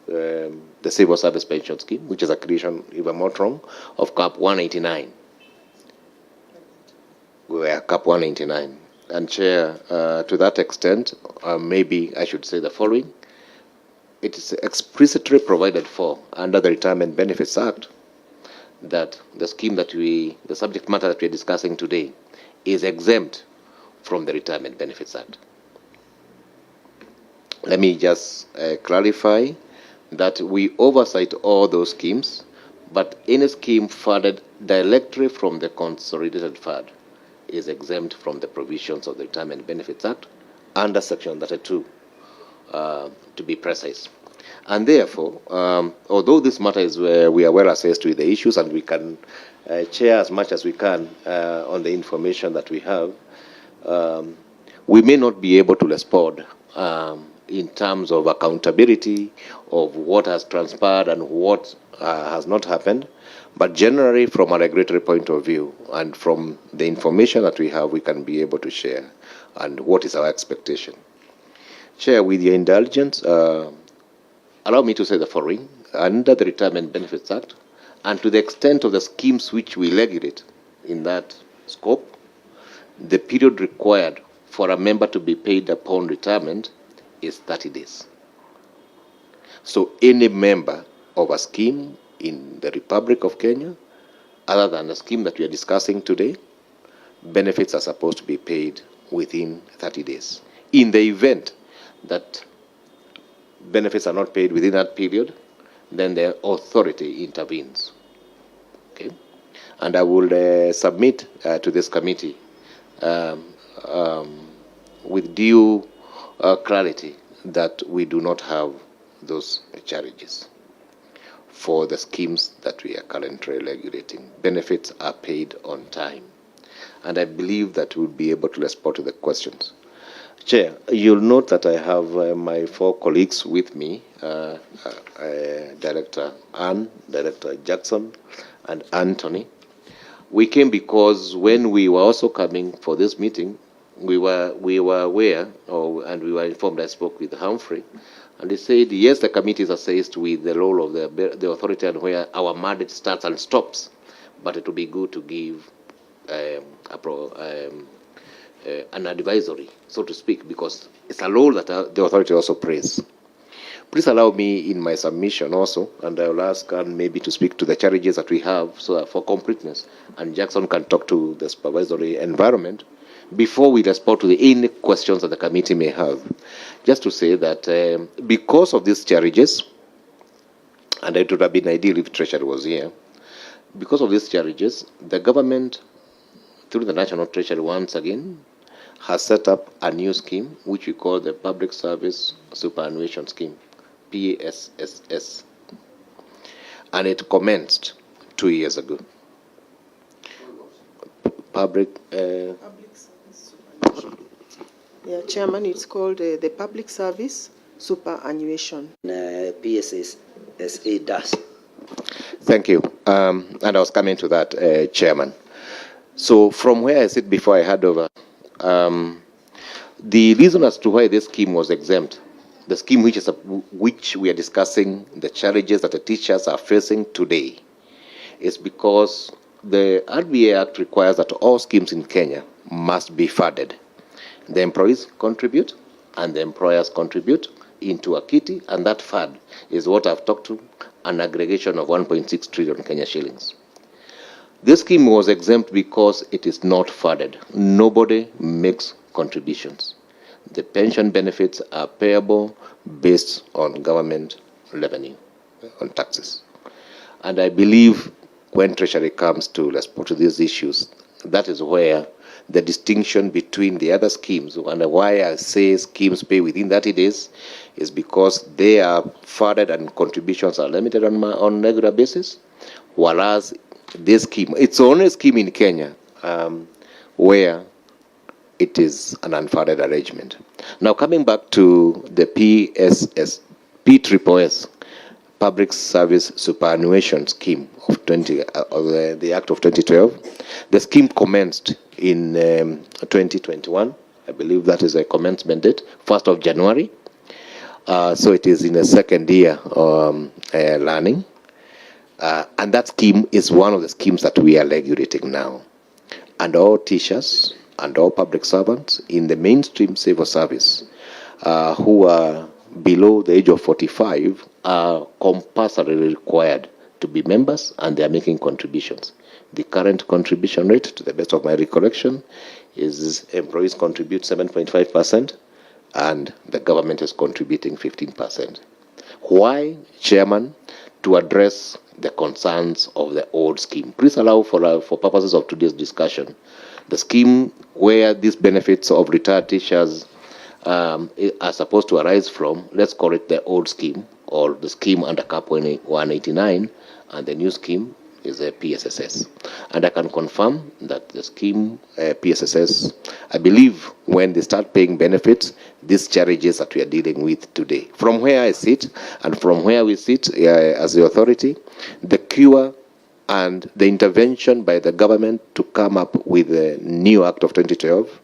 the Civil Service Pension Scheme, which is a creation, if I'm not wrong, of CAP 189. We are CAP 189. And Chair, to that extent, maybe I should say the following. It is explicitly provided for under the Retirement Benefits Act that the scheme that the subject matter that we are discussing today is exempt from the Retirement Benefits Act. Let me just clarify that we oversight all those schemes, but any scheme funded directly from the consolidated fund is exempt from the provisions of the Retirement Benefits Act under Section 32, to be precise. And therefore, although this matter is where we are well assessed with the issues and we can chair as much as we can on the information that we have, we may not be able to respond in terms of accountability of what has transpired and what has not happened. But generally, from a regulatory point of view and from the information that we have, we can be able to share and what is our expectation. Chair, with your indulgence, allow me to say the following. Under the Retirement Benefits Act, and to the extent of the schemes which we regulate in that scope, the period required for a member to be paid upon retirement is 30 days. So any member of a scheme in the Republic of Kenya, other than the scheme that we are discussing today, benefits are supposed to be paid within 30 days. In the event that benefits are not paid within that period, then the authority intervenes. Okay? And I will submit to this committee with due clarity that we do not have those challenges for the schemes that we are currently regulating. Benefits are paid on time. And I believe that we'll be able to respond to the questions. Chair, you'll note that I have my four colleagues with me, Director Ann, Director Jackson, and Anthony. We came because when we were also coming for this meeting, we were aware, and we were informed. I spoke with Humphrey, and he said, yes, the committee is assessed with the role of the authority and where our mandate starts and stops, but it would be good to give an advisory, so to speak, because it's a role that the authority also plays. Please allow me in my submission also, and I will ask Ann maybe to speak to the challenges that we have, so that for completeness, and Jackson can talk to the supervisory environment before we respond to any questions that the committee may have. Just to say that because of these challenges, and it would have been ideal if Treasury was here, because of these challenges, the government, through the National Treasury once again, has set up a new scheme, which we call the Public Service Superannuation Scheme, PSSS. And it commenced 2 years ago. Public Service Superannuation. Yeah, Chairman, it's called the Public Service Superannuation. PSSA does. Thank you. And I was coming to that, Chairman. So from where I sit before I hand over, the reason as to why this scheme was exempt, the scheme which is which we are discussing, the challenges that the teachers are facing today, is because the RBA Act requires that all schemes in Kenya must be funded. The employees contribute and the employers contribute into a kitty, and that fund is what I've talked to, an aggregation of 1.6 trillion Kenya shillings. This scheme was exempt because it is not funded. Nobody makes contributions. The pension benefits are payable based on government revenue, on taxes. And I believe when Treasury comes to respond to these issues, that is where the distinction between the other schemes, and why I say schemes pay within 30 days, is because they are funded and contributions are limited on regular basis, whereas this scheme, it's the only scheme in Kenya where it is an unfunded arrangement. Now, coming back to the PSS, PSSS, Public Service Superannuation Scheme of the Act of 2012, the scheme commenced in 2021. I believe that is a commencement date, 1st of January. So it is in the second year learning. And that scheme is one of the schemes that we are regulating now. And all teachers and all public servants in the mainstream civil service who are below the age of 45 are compulsorily required to be members, and they are making contributions. The current contribution rate, to the best of my recollection, is employees contribute 7.5% and the government is contributing 15%. Why, Chairman? To address the concerns of the old scheme. Please allow for purposes of today's discussion, the scheme where these benefits of retired teachers are supposed to arise from, let's call it the old scheme, or the scheme under CAP 189, and the new scheme is a PSSS. And I can confirm that the scheme PSSS, I believe when they start paying benefits, these challenges that we are dealing with today, from where I sit and from where we sit as the authority, the cure and the intervention by the government to come up with a new Act of 2012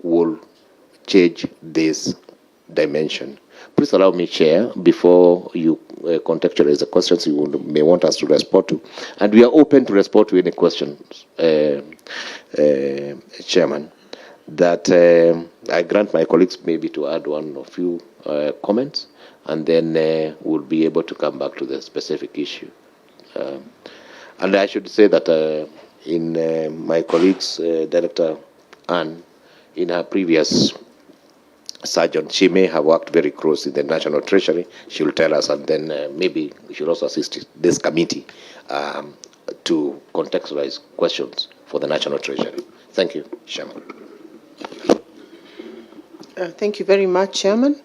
will change this dimension. Please allow me, Chair, before you contextualize the questions you may want us to respond to. And we are open to respond to any questions, Chairman, that I grant my colleagues maybe to add one or few comments, and then we'll be able to come back to the specific issue. And I should say that in my colleagues, Director Ann, in her previous surgeon, she may have worked very close in the National Treasury. She will tell us, and then maybe she will also assist this committee to contextualize questions for the National Treasury. Thank you, Chairman. Thank you very much, Chairman.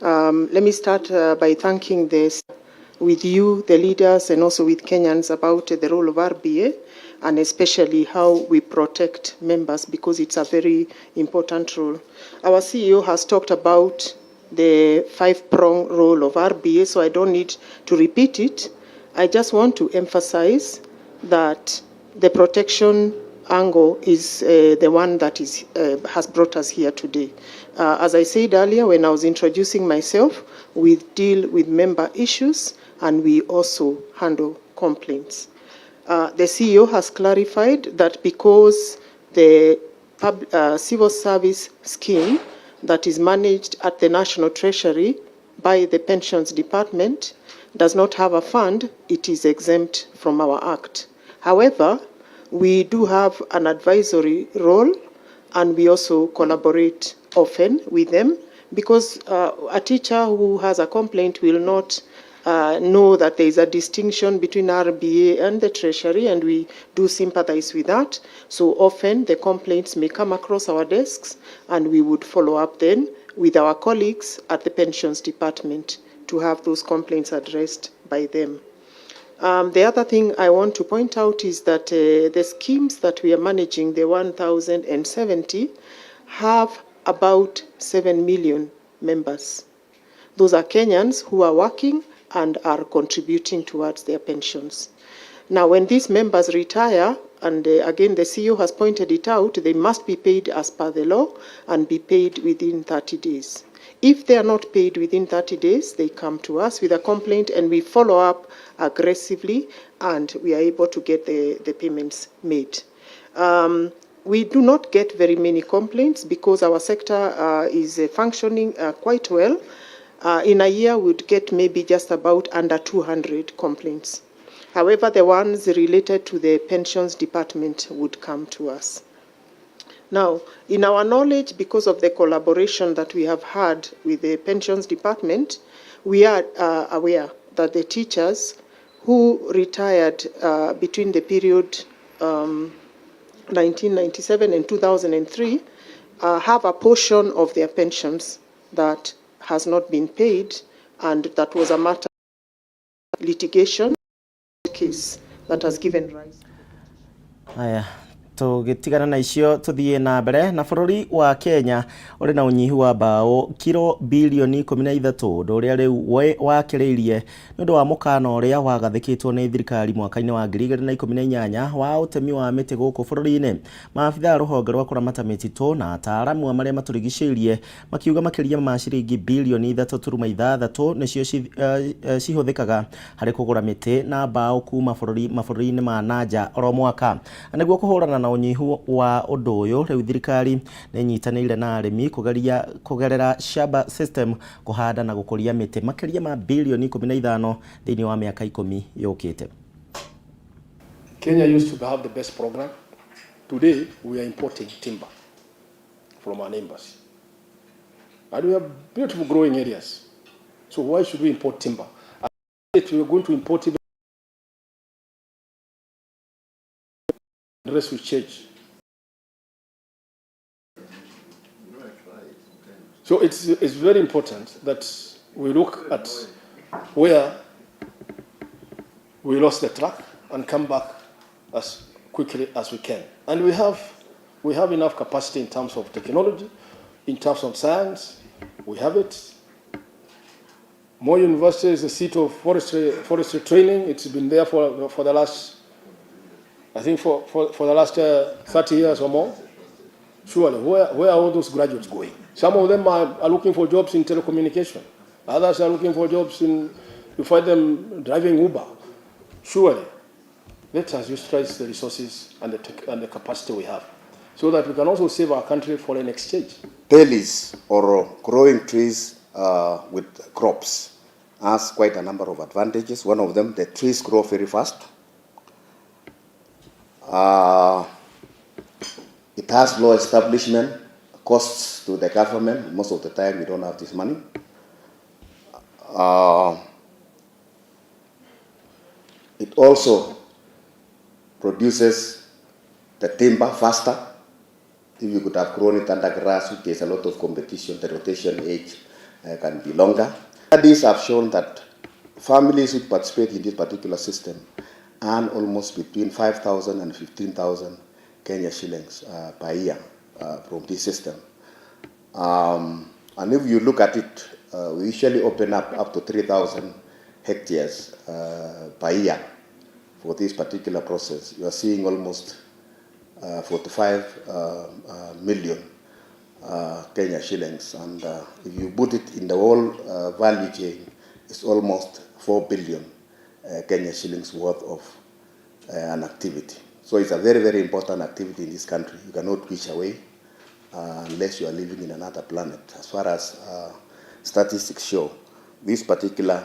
Let me start by thanking this with you, the leaders, and also with Kenyans about the role of RBA, and especially how we protect members, because it's a very important role. Our CEO has talked about the 5-prong role of RBA, so I don't need to repeat it. I just want to emphasize that the protection angle is the one that is has brought us here today. As I said earlier, when I was introducing myself, we deal with member issues and we also handle complaints. The CEO has clarified that because the civil service scheme that is managed at the National Treasury by the Pensions Department does not have a fund, it is exempt from our act. However, we do have an advisory role, and we also collaborate often with them, because a teacher who has a complaint will not know that there is a distinction between RBA and the Treasury, and we do sympathize with that. So often the complaints may come across our desks, and we would follow up then with our colleagues at the Pensions Department to have those complaints addressed by them. The other thing I want to point out is that the schemes that we are managing, the 1,070, have about 7 million members. Those are Kenyans who are working and are contributing towards their pensions. Now, when these members retire, and again the CEO has pointed it out, they must be paid as per the law and be paid within 30 days. If they are not paid within 30 days, they come to us with a complaint and we follow up aggressively, and we are able to get the payments made. We do not get very many complaints because our sector is functioning quite well. In a year, we would get maybe just about under 200 complaints. However, the ones related to the pensions department would come to us. Now, in our knowledge, because of the collaboration that we have had with the Pensions Department, we are aware that the teachers who retired between the period 1997 and 2003 have a portion of their pensions that has not been paid, and that was a matter of litigation case that has given rise. Aya, tũgĩtigana na icio tũthiĩ na mbere na bũrũri wa Kenya ũrĩ na ũnyihu wa mbaũ kiro bilioni 13, ũndũ ũrĩa rĩu wakĩrĩirie nĩ ũndũ wa mũkana ũrĩa wagathĩkĩtwo nĩ thirikari mwaka-inĩ wa 2018 wa ũtemi wa mĩtĩ gũkũ bũrũri-inĩ. Maabitha a rũhonge rwa kũramata mĩtitũ na ataaramu a marĩa matũrigicĩirie makiuga makĩria ma ciringi bilioni 3.6 nĩcio cihũthĩkaga harĩ kũgũra mĩtĩ na mbaũ kuma mabũrũri-inĩ ma nanja oro mwaka. Na nĩguo kũhũrana na ũnyihu wa ũndũ ũyũ, rĩu thirikari nĩ ĩnyitanĩire na arĩmi kũgeria kũgerera Shamba System kũhanda na gũkũria mĩtĩ makĩria ma bilioni 15 thĩinĩ wa mĩaka 10 yũkĩte. Kenya used to have the best program. Today, we are importing timber from our neighbors. And we have beautiful growing areas. So why should we import timber? If we are going to import even the rest will change. So it's very important that we look at where we lost the track and come back as quickly as we can. And we have enough capacity in terms of technology, in terms of science, we have it. Moi University is the seat of forestry training. It's been there for the last, I think for the last 30 years or more. Surely, where are all those graduates going? Some of them are looking for jobs in telecommunication. Others are looking for jobs in, you find them driving Uber. Surely, let us utilize the resources and the capacity we have, so that we can also save our country foreign exchange. Tellis or growing trees with crops has quite a number of advantages. One of them, the trees grow very fast. It has low establishment costs to the government. Most of the time we don't have this money. It also produces the timber faster. If you could have grown it under grass, there's a lot of competition, the rotation age can be longer. Studies have shown that families who participate in this particular system earn almost between 5,000 and 15,000 Kenya shillings per year from this system. And if you look at it, we usually open up to 3,000 hectares per year for this particular process. You are seeing almost 45 million Kenya shillings. And if you put it in the whole value chain, it's almost 4 billion Kenya shillings worth of an activity. So it's a very, very important activity in this country. You cannot wish away unless you are living in another planet. As far as statistics show, this particular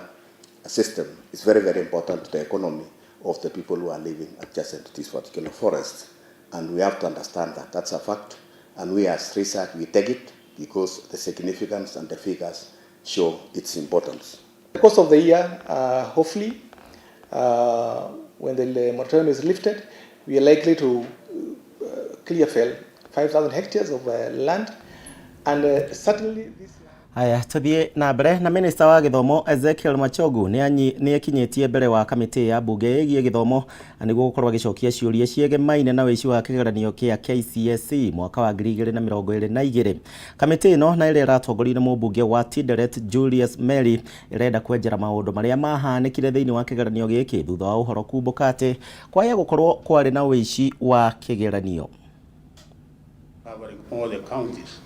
system is very, very important to the economy of the people who are living adjacent to this particular forest. And we have to understand that. That's a fact. And we as research, we take it because the significance and the figures show its importance. The course of the year, hopefully, when the moratorium is lifted, we are likely to clear fell 5,000 hectares of land, and certainly this. Aya, tuthie na mbere na Minista wa gĩthomo Ezekiel Machogu nĩ ekinyĩtie mbere wa kamĩtĩ ya mbunge ĩgiĩ gĩthomo nĩguo gũkorwo agĩcokia ciũria ciegemaine na ũici wa kĩgeranio kĩa KCSE mwaka wa 2022. Kamĩtĩ ĩno na ĩrĩa ĩratongorio nĩ mũmbunge wa Tinderet Julius Mary ĩrenda kwenjera maũndũ marĩa mahanĩkire thĩinĩ wa kĩgeranio gĩkĩ thutha wa ũhoro kumbũka atĩ kwaya gũkorwo kwarĩ na ũici wa kĩgeranio. Covering all the counties.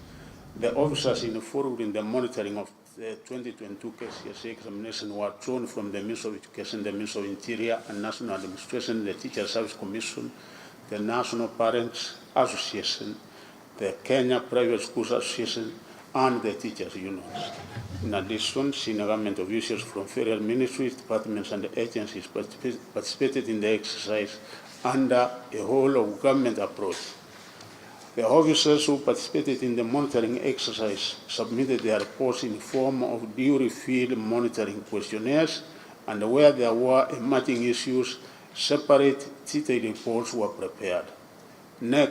The officers involved in the monitoring of the 2022 KCSE examination were drawn from the Ministry of Education, the Ministry of Interior and National Administration, the Teacher Service Commission, the National Parents Association, the Kenya Private Schools Association, and the teachers' unions. In addition, senior government officials from various ministries, departments, and agencies participated in the exercise under a whole of government approach. The officers who participated in the monitoring exercise submitted their reports in form of duly filled monitoring questionnaires, and where there were emerging issues, separate detailed reports were prepared. KNEC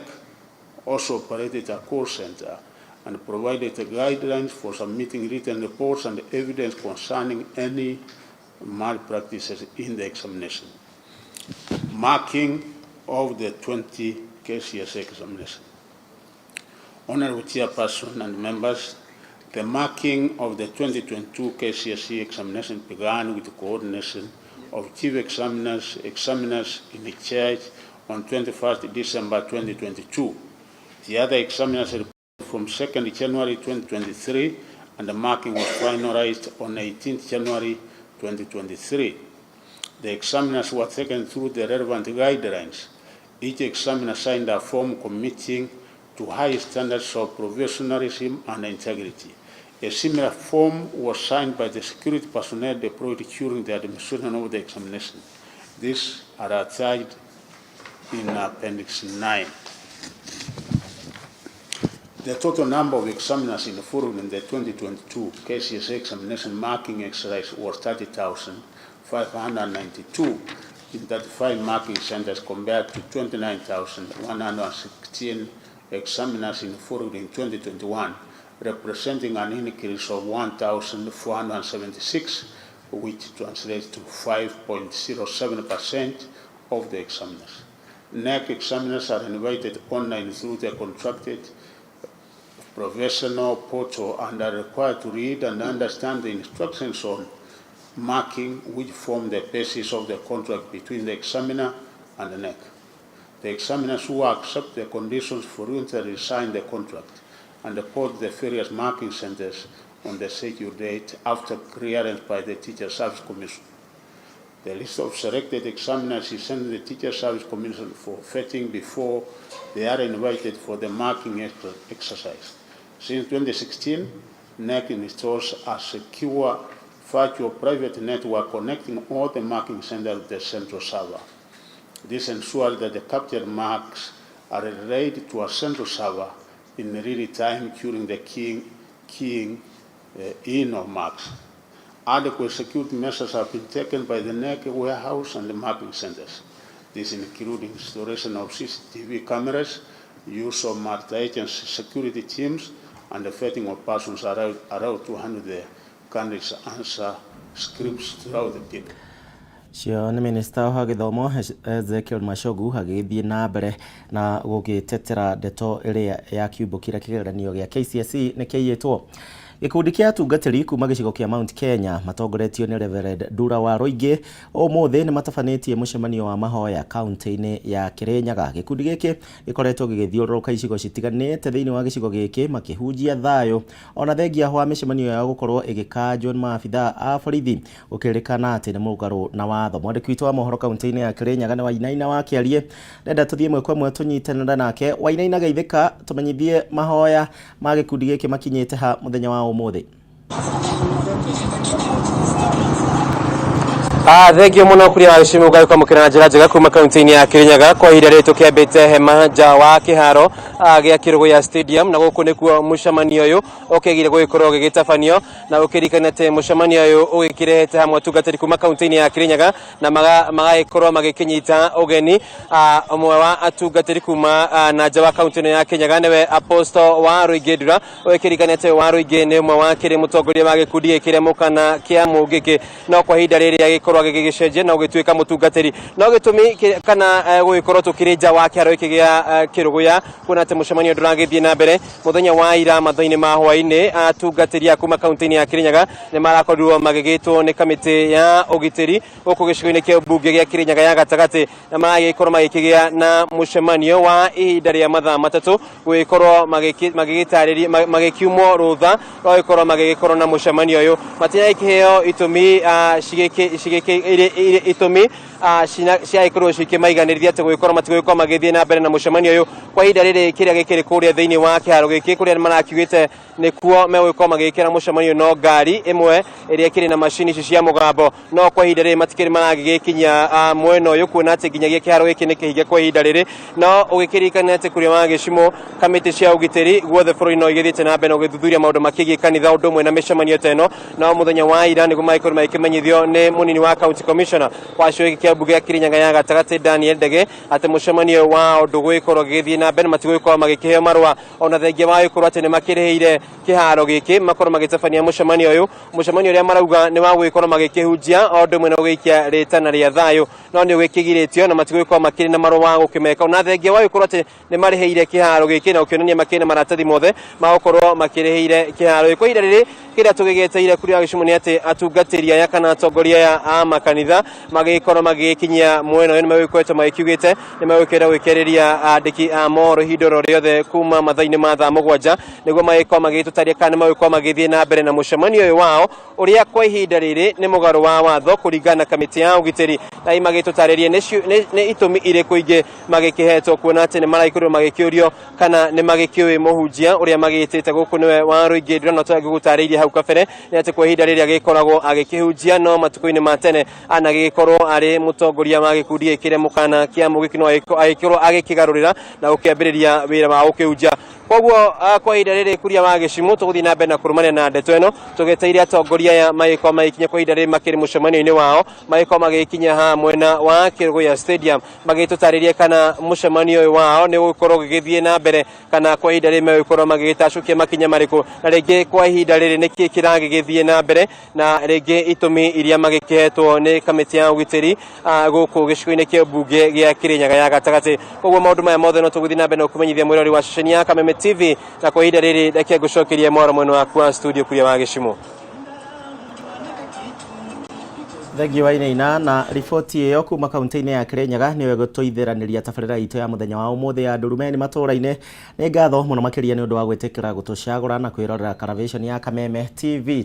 also operated a call center and provided guidelines for submitting written reports and evidence concerning any malpractices in the examination. Marking of the 20 KCSE examination. Honorable Chairperson and members, the marking of the 2022 KCSE examination began with the coordination of chief examiners, examiners in the charge on 21st December 2022. The other examiners reported from 2nd January 2023, and the marking was finalized on 18th January 2023. The examiners were taken through the relevant guidelines. Each examiner signed a form committing to high standards of professionalism and integrity. A similar form was signed by the security personnel deployed during the administration of the examination. These are attached in Appendix 9. The total number of examiners in full in the 2022 KCSE examination marking exercise was 30,592 in 35 marking centers compared to 29,116 examiners in full in 2021, representing an increase of 1,476, which translates to 5.07% of the examiners. KNEC examiners are invited online through the contracted professional portal and are required to read and understand the instructions on marking, which form the basis of the contract between the examiner and the KNEC. The examiners who accept the conditions voluntarily sign the contract and report the various marking centers on the scheduled date after clearance by the Teacher Service Commission. The list of selected examiners is sent to the Teacher Service Commission for vetting before they are invited for the marking exercise. Since 2016, KNEC installs a secure virtual private network connecting all the marking centers to the central server. This ensures that the captured marks are relayed to a central server in real time during the keying in of marks. Adequate security measures have been taken by the KNEC warehouse and the marking centers. This includes installation of CCTV cameras, use of multi-agency security teams, and the vetting of persons allowed to handle the candidates' answer scripts throughout the period. Cio nĩ minista wa gĩthomo Ezekiel Machogu agĩgĩthiĩ na mbere na gũgĩtetera ndeto ĩrĩa ya kiumbũkire kĩgeranio gĩa KCSE nĩ kĩaiyĩtwo. Gĩkundi kĩa atungatĩri kuma gĩcigo kĩa Mount Kenya matongoretio nĩ Reverend Ndura wa Rũingĩ ũmũthĩ nĩ matabanĩtie mũcemanio wa mahoya kaunti-inĩ ya Kirinyaga. Gĩkundi gĩkĩ gĩkoretwo gĩgĩthiũrũrũka icigo citiganĩte thĩinĩ wa gĩcigo gĩkĩ makĩhunjia thayũ ona thengia wa mĩcemanio yao gũkorwo ĩgĩkanjwo nĩ maabithaa a borithi gũkĩrĩkana atĩ nĩ mũgarũ na watho. Mwandĩki witũ wa mohoro kaunti-inĩ ya Kirinyaga nĩ Wainaina wa Kĩarie. Ndenda tũthiĩ ĩmwe kwa ĩmwe tũnyitanĩre nake. Wainaina geithĩka, tũmenyithie mahoya ma gĩkundi gĩkĩ makinyĩte ha mũthenya wa ũmũthĩ. Thengio muno kuria wagĩcimu ũgagĩkwamũkĩra na njĩra njega kuma kaunti-inĩ ya Kirinyaga. Kwa ihinda rĩrĩ tũkĩambĩte hema nja wa kĩharo gĩa Kĩrũgũya Stadium, na gũkũ nĩkuo mũcemanio ũyũ ũkĩgire gũgĩkorwo ũgĩgĩtabanio, na ũkĩririkana atĩ mũcemanio ũyũ ũgĩkĩrehete hamwe atungatĩri kuma kaunti-inĩ ya Kirinyaga na magagĩkorwo magĩkĩnyita ũgeni ũmwe wa atungatĩri kuma na nja wa kaunti ĩno ya Kirinyaga, nĩwe Apostle wa Rũingĩ Ndura. Ũgĩkĩririkana atĩ wa Rũingĩ nĩ ũmwe wa kĩrĩ mũtongoria wa gĩkundi gĩkĩ kĩrĩa mũkana kĩa Mũngĩkĩ, no kwa ihinda rĩrĩ agĩkorwo agĩgĩcenjia na ũgĩtuĩka mũtungatĩri. No gĩtũmi kana gũgĩkorwo tũkĩrĩ nja wa kĩharo gĩkĩ gĩa Kĩrũgũya kuona atĩ mũcemanio ndũragĩthiĩ na mbere mũthenya wa ira mathaa-inĩ ma hwaĩ-inĩ, atungatĩri a kuma kaunti-inĩ ya Kirinyaga nĩ marakorirwo magĩgĩtwo nĩ kamĩtĩ ya ũgitĩri gũkũ gĩcigo-inĩ kĩa mbunge gĩa Kirinyaga ya gatagatĩ, na maragĩkorwo magĩkĩgĩa na mũcemanio wa ihinda rĩa mathaa matatũ gũgĩkorwo magĩgĩtarĩria magĩkiumwo rũtha rwa gũgĩkorwo magĩgĩkorwo na mũcemanio ũyũ. Matiragĩkĩheo itũmi Itũmi ciagĩkorwo cikĩmaiganĩrithia atĩ gũgĩkorwo matigũgĩkorwo magĩthiĩ na mbere na mũcemanio ũyũ kwa ihinda rĩrĩ. Kĩrĩa gĩkĩrĩ kũrĩa thĩinĩ wa kĩharo gĩkĩ kũrĩa marakiugĩte nĩkuo megũgĩkorwo magĩkĩra mũcemanio, no ngari ĩmwe ĩrĩa ĩkĩrĩ na macini ici cia mũgambo, no kwa ihinda rĩrĩ matikĩrĩ maragĩgĩkinyia mwena ũyũ, kuona atĩ nginyagia kĩharo gĩkĩ nĩ kĩhinge kwa ihinda rĩrĩ. No ũgĩkĩririkana atĩ kũrĩa wa gĩcimo kamĩtĩ cia ũgitĩri guothe bũrũri no igĩthiĩte na mbere na gũgĩthuthuria maũndũ makĩgiĩ kanitha ũndũ ũmwe na mĩcemanio ta ĩno. No mũthenya wa ira nĩguo magĩkorwo magĩkĩmenyithio nĩ mũnini wa county commissioner wa gĩcigo gĩkĩ kĩa mbunge ya Kirinyaga ya gatagatĩ Daniel Ndege atĩ mũcemanio wao ndũgũgĩkorwo ũgĩgĩthiĩ na mbere, matigũgĩkorwo magĩkĩheo marũa ona thengia wa gũkorwo atĩ nĩ makĩrĩhĩire kĩharo gĩkĩ makorwo magĩtabania mũcemanio ũyũ, mũcemanio ũrĩa marauga nĩ wa gũgĩkorwo magĩkĩhunjia o ũndũ ũmwe na gũgĩikia rĩtana rĩa thayũ, no nĩ ũgĩkĩgirĩtio na matigũgĩkorwo makĩrĩ na marũa wa gũkĩmeka ona thengia wa gũkorwo atĩ nĩ marĩhĩire kĩharo gĩkĩ na ũkĩonania makĩrĩ na maratathi mothe ma gũkorwo makĩrĩhĩire kĩharo gĩkĩ. Kwa ihinda rĩrĩ kĩrĩa tũgĩgĩeteire kũrĩa gĩcumu nĩ atĩ atungatĩri aya kana atongoria aya a makanitha magĩkorwo magĩgĩkinyia mwena ũyũ, nĩ magĩkoretwo magĩkiugĩte nĩ magũkĩenda gwĩkĩrĩria andĩki a mohoro ihinda oro rĩothe kuma mathaa-inĩ ma thaa 7 nĩguo magĩkorwo magĩgĩtũtaria kana nĩ magũkorwo magĩthiĩ na mbere na mũcemanio ũyũ wao ũrĩa kwa ihinda rĩrĩ nĩ mũgarũ wa watho kũringana na kamĩtĩ ya ũgitĩri, na magĩtũtarĩrie nĩ itũmi irĩkũ ingĩ magĩkĩhetwo, kuona atĩ nĩ maragĩkorirwo magĩkĩũrio kana nĩ magĩkĩũĩ mũhunjia ũrĩa magĩtĩte gũkũ nĩwe wa Rũingĩ. Ndĩrona tũgũtarĩirie hau kabere nĩ atĩ kwa ihinda rĩrĩa agĩkoragwo agĩkĩhunjia, no matukũ-inĩ ma tene anagĩgĩkorwo arĩ mũtongoria wa gĩkundi gĩkĩ kĩrĩa mũkana kĩa Mũgĩkĩ, no agĩkorwo agĩkĩgarũrĩra na gũkĩambĩrĩria wĩra wa gũkĩhunjia. Koguo kwa ihinda rĩrĩ kuria wa gĩcimu tũgũthiĩ na mbere na kũrũmanĩra na ndeto ĩno tũgeteire atongoria aya magĩkorwo magĩkinya. Kwa ihinda rĩrĩ makĩrĩ mũcemanio-inĩ wao, magĩkorwo magĩkinya haha mwena wa Kĩrũgũya Stadium magĩtũtarĩrie kana mũcemanio ũyũ wao nĩ ũgũkorwo ũgĩgĩthiĩ na mbere kana kwa ihinda rĩrĩ megũkorwo magĩgĩtacũkia makinya marĩkũ, na rĩngĩ kwa ihinda rĩrĩ nĩkĩ kĩragĩgĩthiĩ na mbere, na rĩngĩ itũmi iria magĩkĩhetwo nĩ kamĩtĩ ya ũgitĩri gũkũ gĩcigo-inĩ kĩa mbunge gĩa Kirinyaga ya gatagatĩ. Koguo maũndũ maya mothe no tũgũthiĩ na mbere na gũkũmenyithia mwĩrori wa ceceni ya Kameme TV, na kwa ihinda rĩrĩ reke ngũcokerie mwaro mwena waku wa studio kuria wa gĩcimo. Thengiũ Wainaina na riboti ĩyo kuma kaunti-inĩ ya Kirinyaga. Nĩyo ĩgũtũithĩranĩria tabarĩra itũ ya mũthenya wa ũmũthĩ ya Ndurumeni matũũra-inĩ. Nĩ ngatho mũno makĩria nĩ ũndũ wa gwĩtĩkĩra gũtũcagũra na kwĩrorera Karavation ya Kameme TV.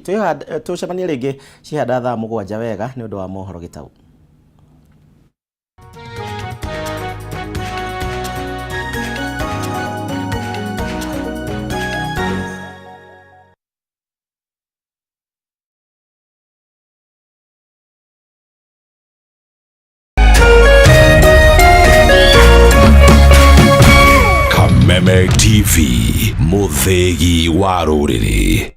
Tũcemanie rĩngĩ cihanda thaa 7 wega nĩ ũndũ wa mohoro gĩtau. Kameme TV, mũthĩgi wa rũrĩrĩ.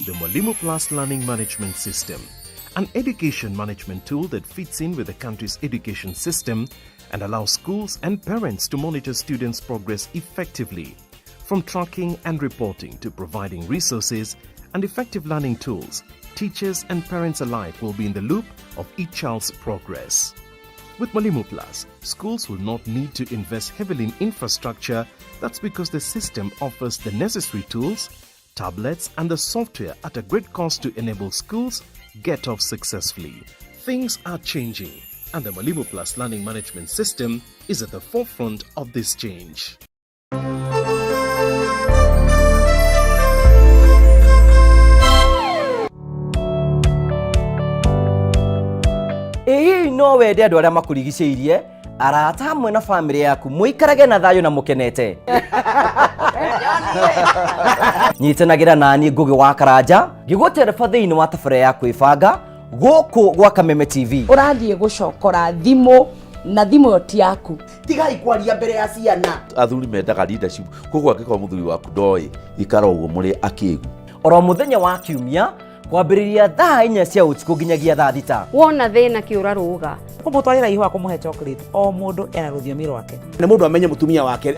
The Mwalimu Plus Learning Management System, an education management tool that fits in with the country's education system and allows schools and parents to monitor students' progress effectively. From tracking and reporting to providing resources and effective learning tools, teachers and parents alike will be in the loop of each child's progress. With Mwalimu Plus, schools will not need to invest heavily in infrastructure. That's because the system offers the necessary tools, tablets, and the software at a great cost to enable schools get off successfully. Things are changing, and the Mwalimu Plus Learning Management System is at the forefront of this change. Ĩ hihi no wende andũ arĩa makũrigicĩirie, arata hamwe na bamĩrĩ yaku mũikarage na thayũ na mũkenete? Nyitanagĩra nani Ngũgĩ wa Karanja ngĩgũtereba thĩinĩ wa tabarĩra ya kwĩbanga gũkũ gwa Kameme TV. Ũrathiĩ gũcokora thimũ na thimũ ĩyo ti yaku. Tigai kwaria mbere ya ciana. Athuri mendaga leadership, koguo angĩkorwo mũthuri waku ndoĩ, ikara ũguo mũrĩ akĩgu. Oro mũthenya wa kiumia kwambĩrĩria thaa 4 cia ũtukũ nginyagia thaa 6. Wona thĩna kĩũra rũga. Kũmũtwarĩra ihũa, kũmũhe chocolate, o mũndũ ena rũthiomi rwake. Nĩ mũndũ amenye mũtumia wake.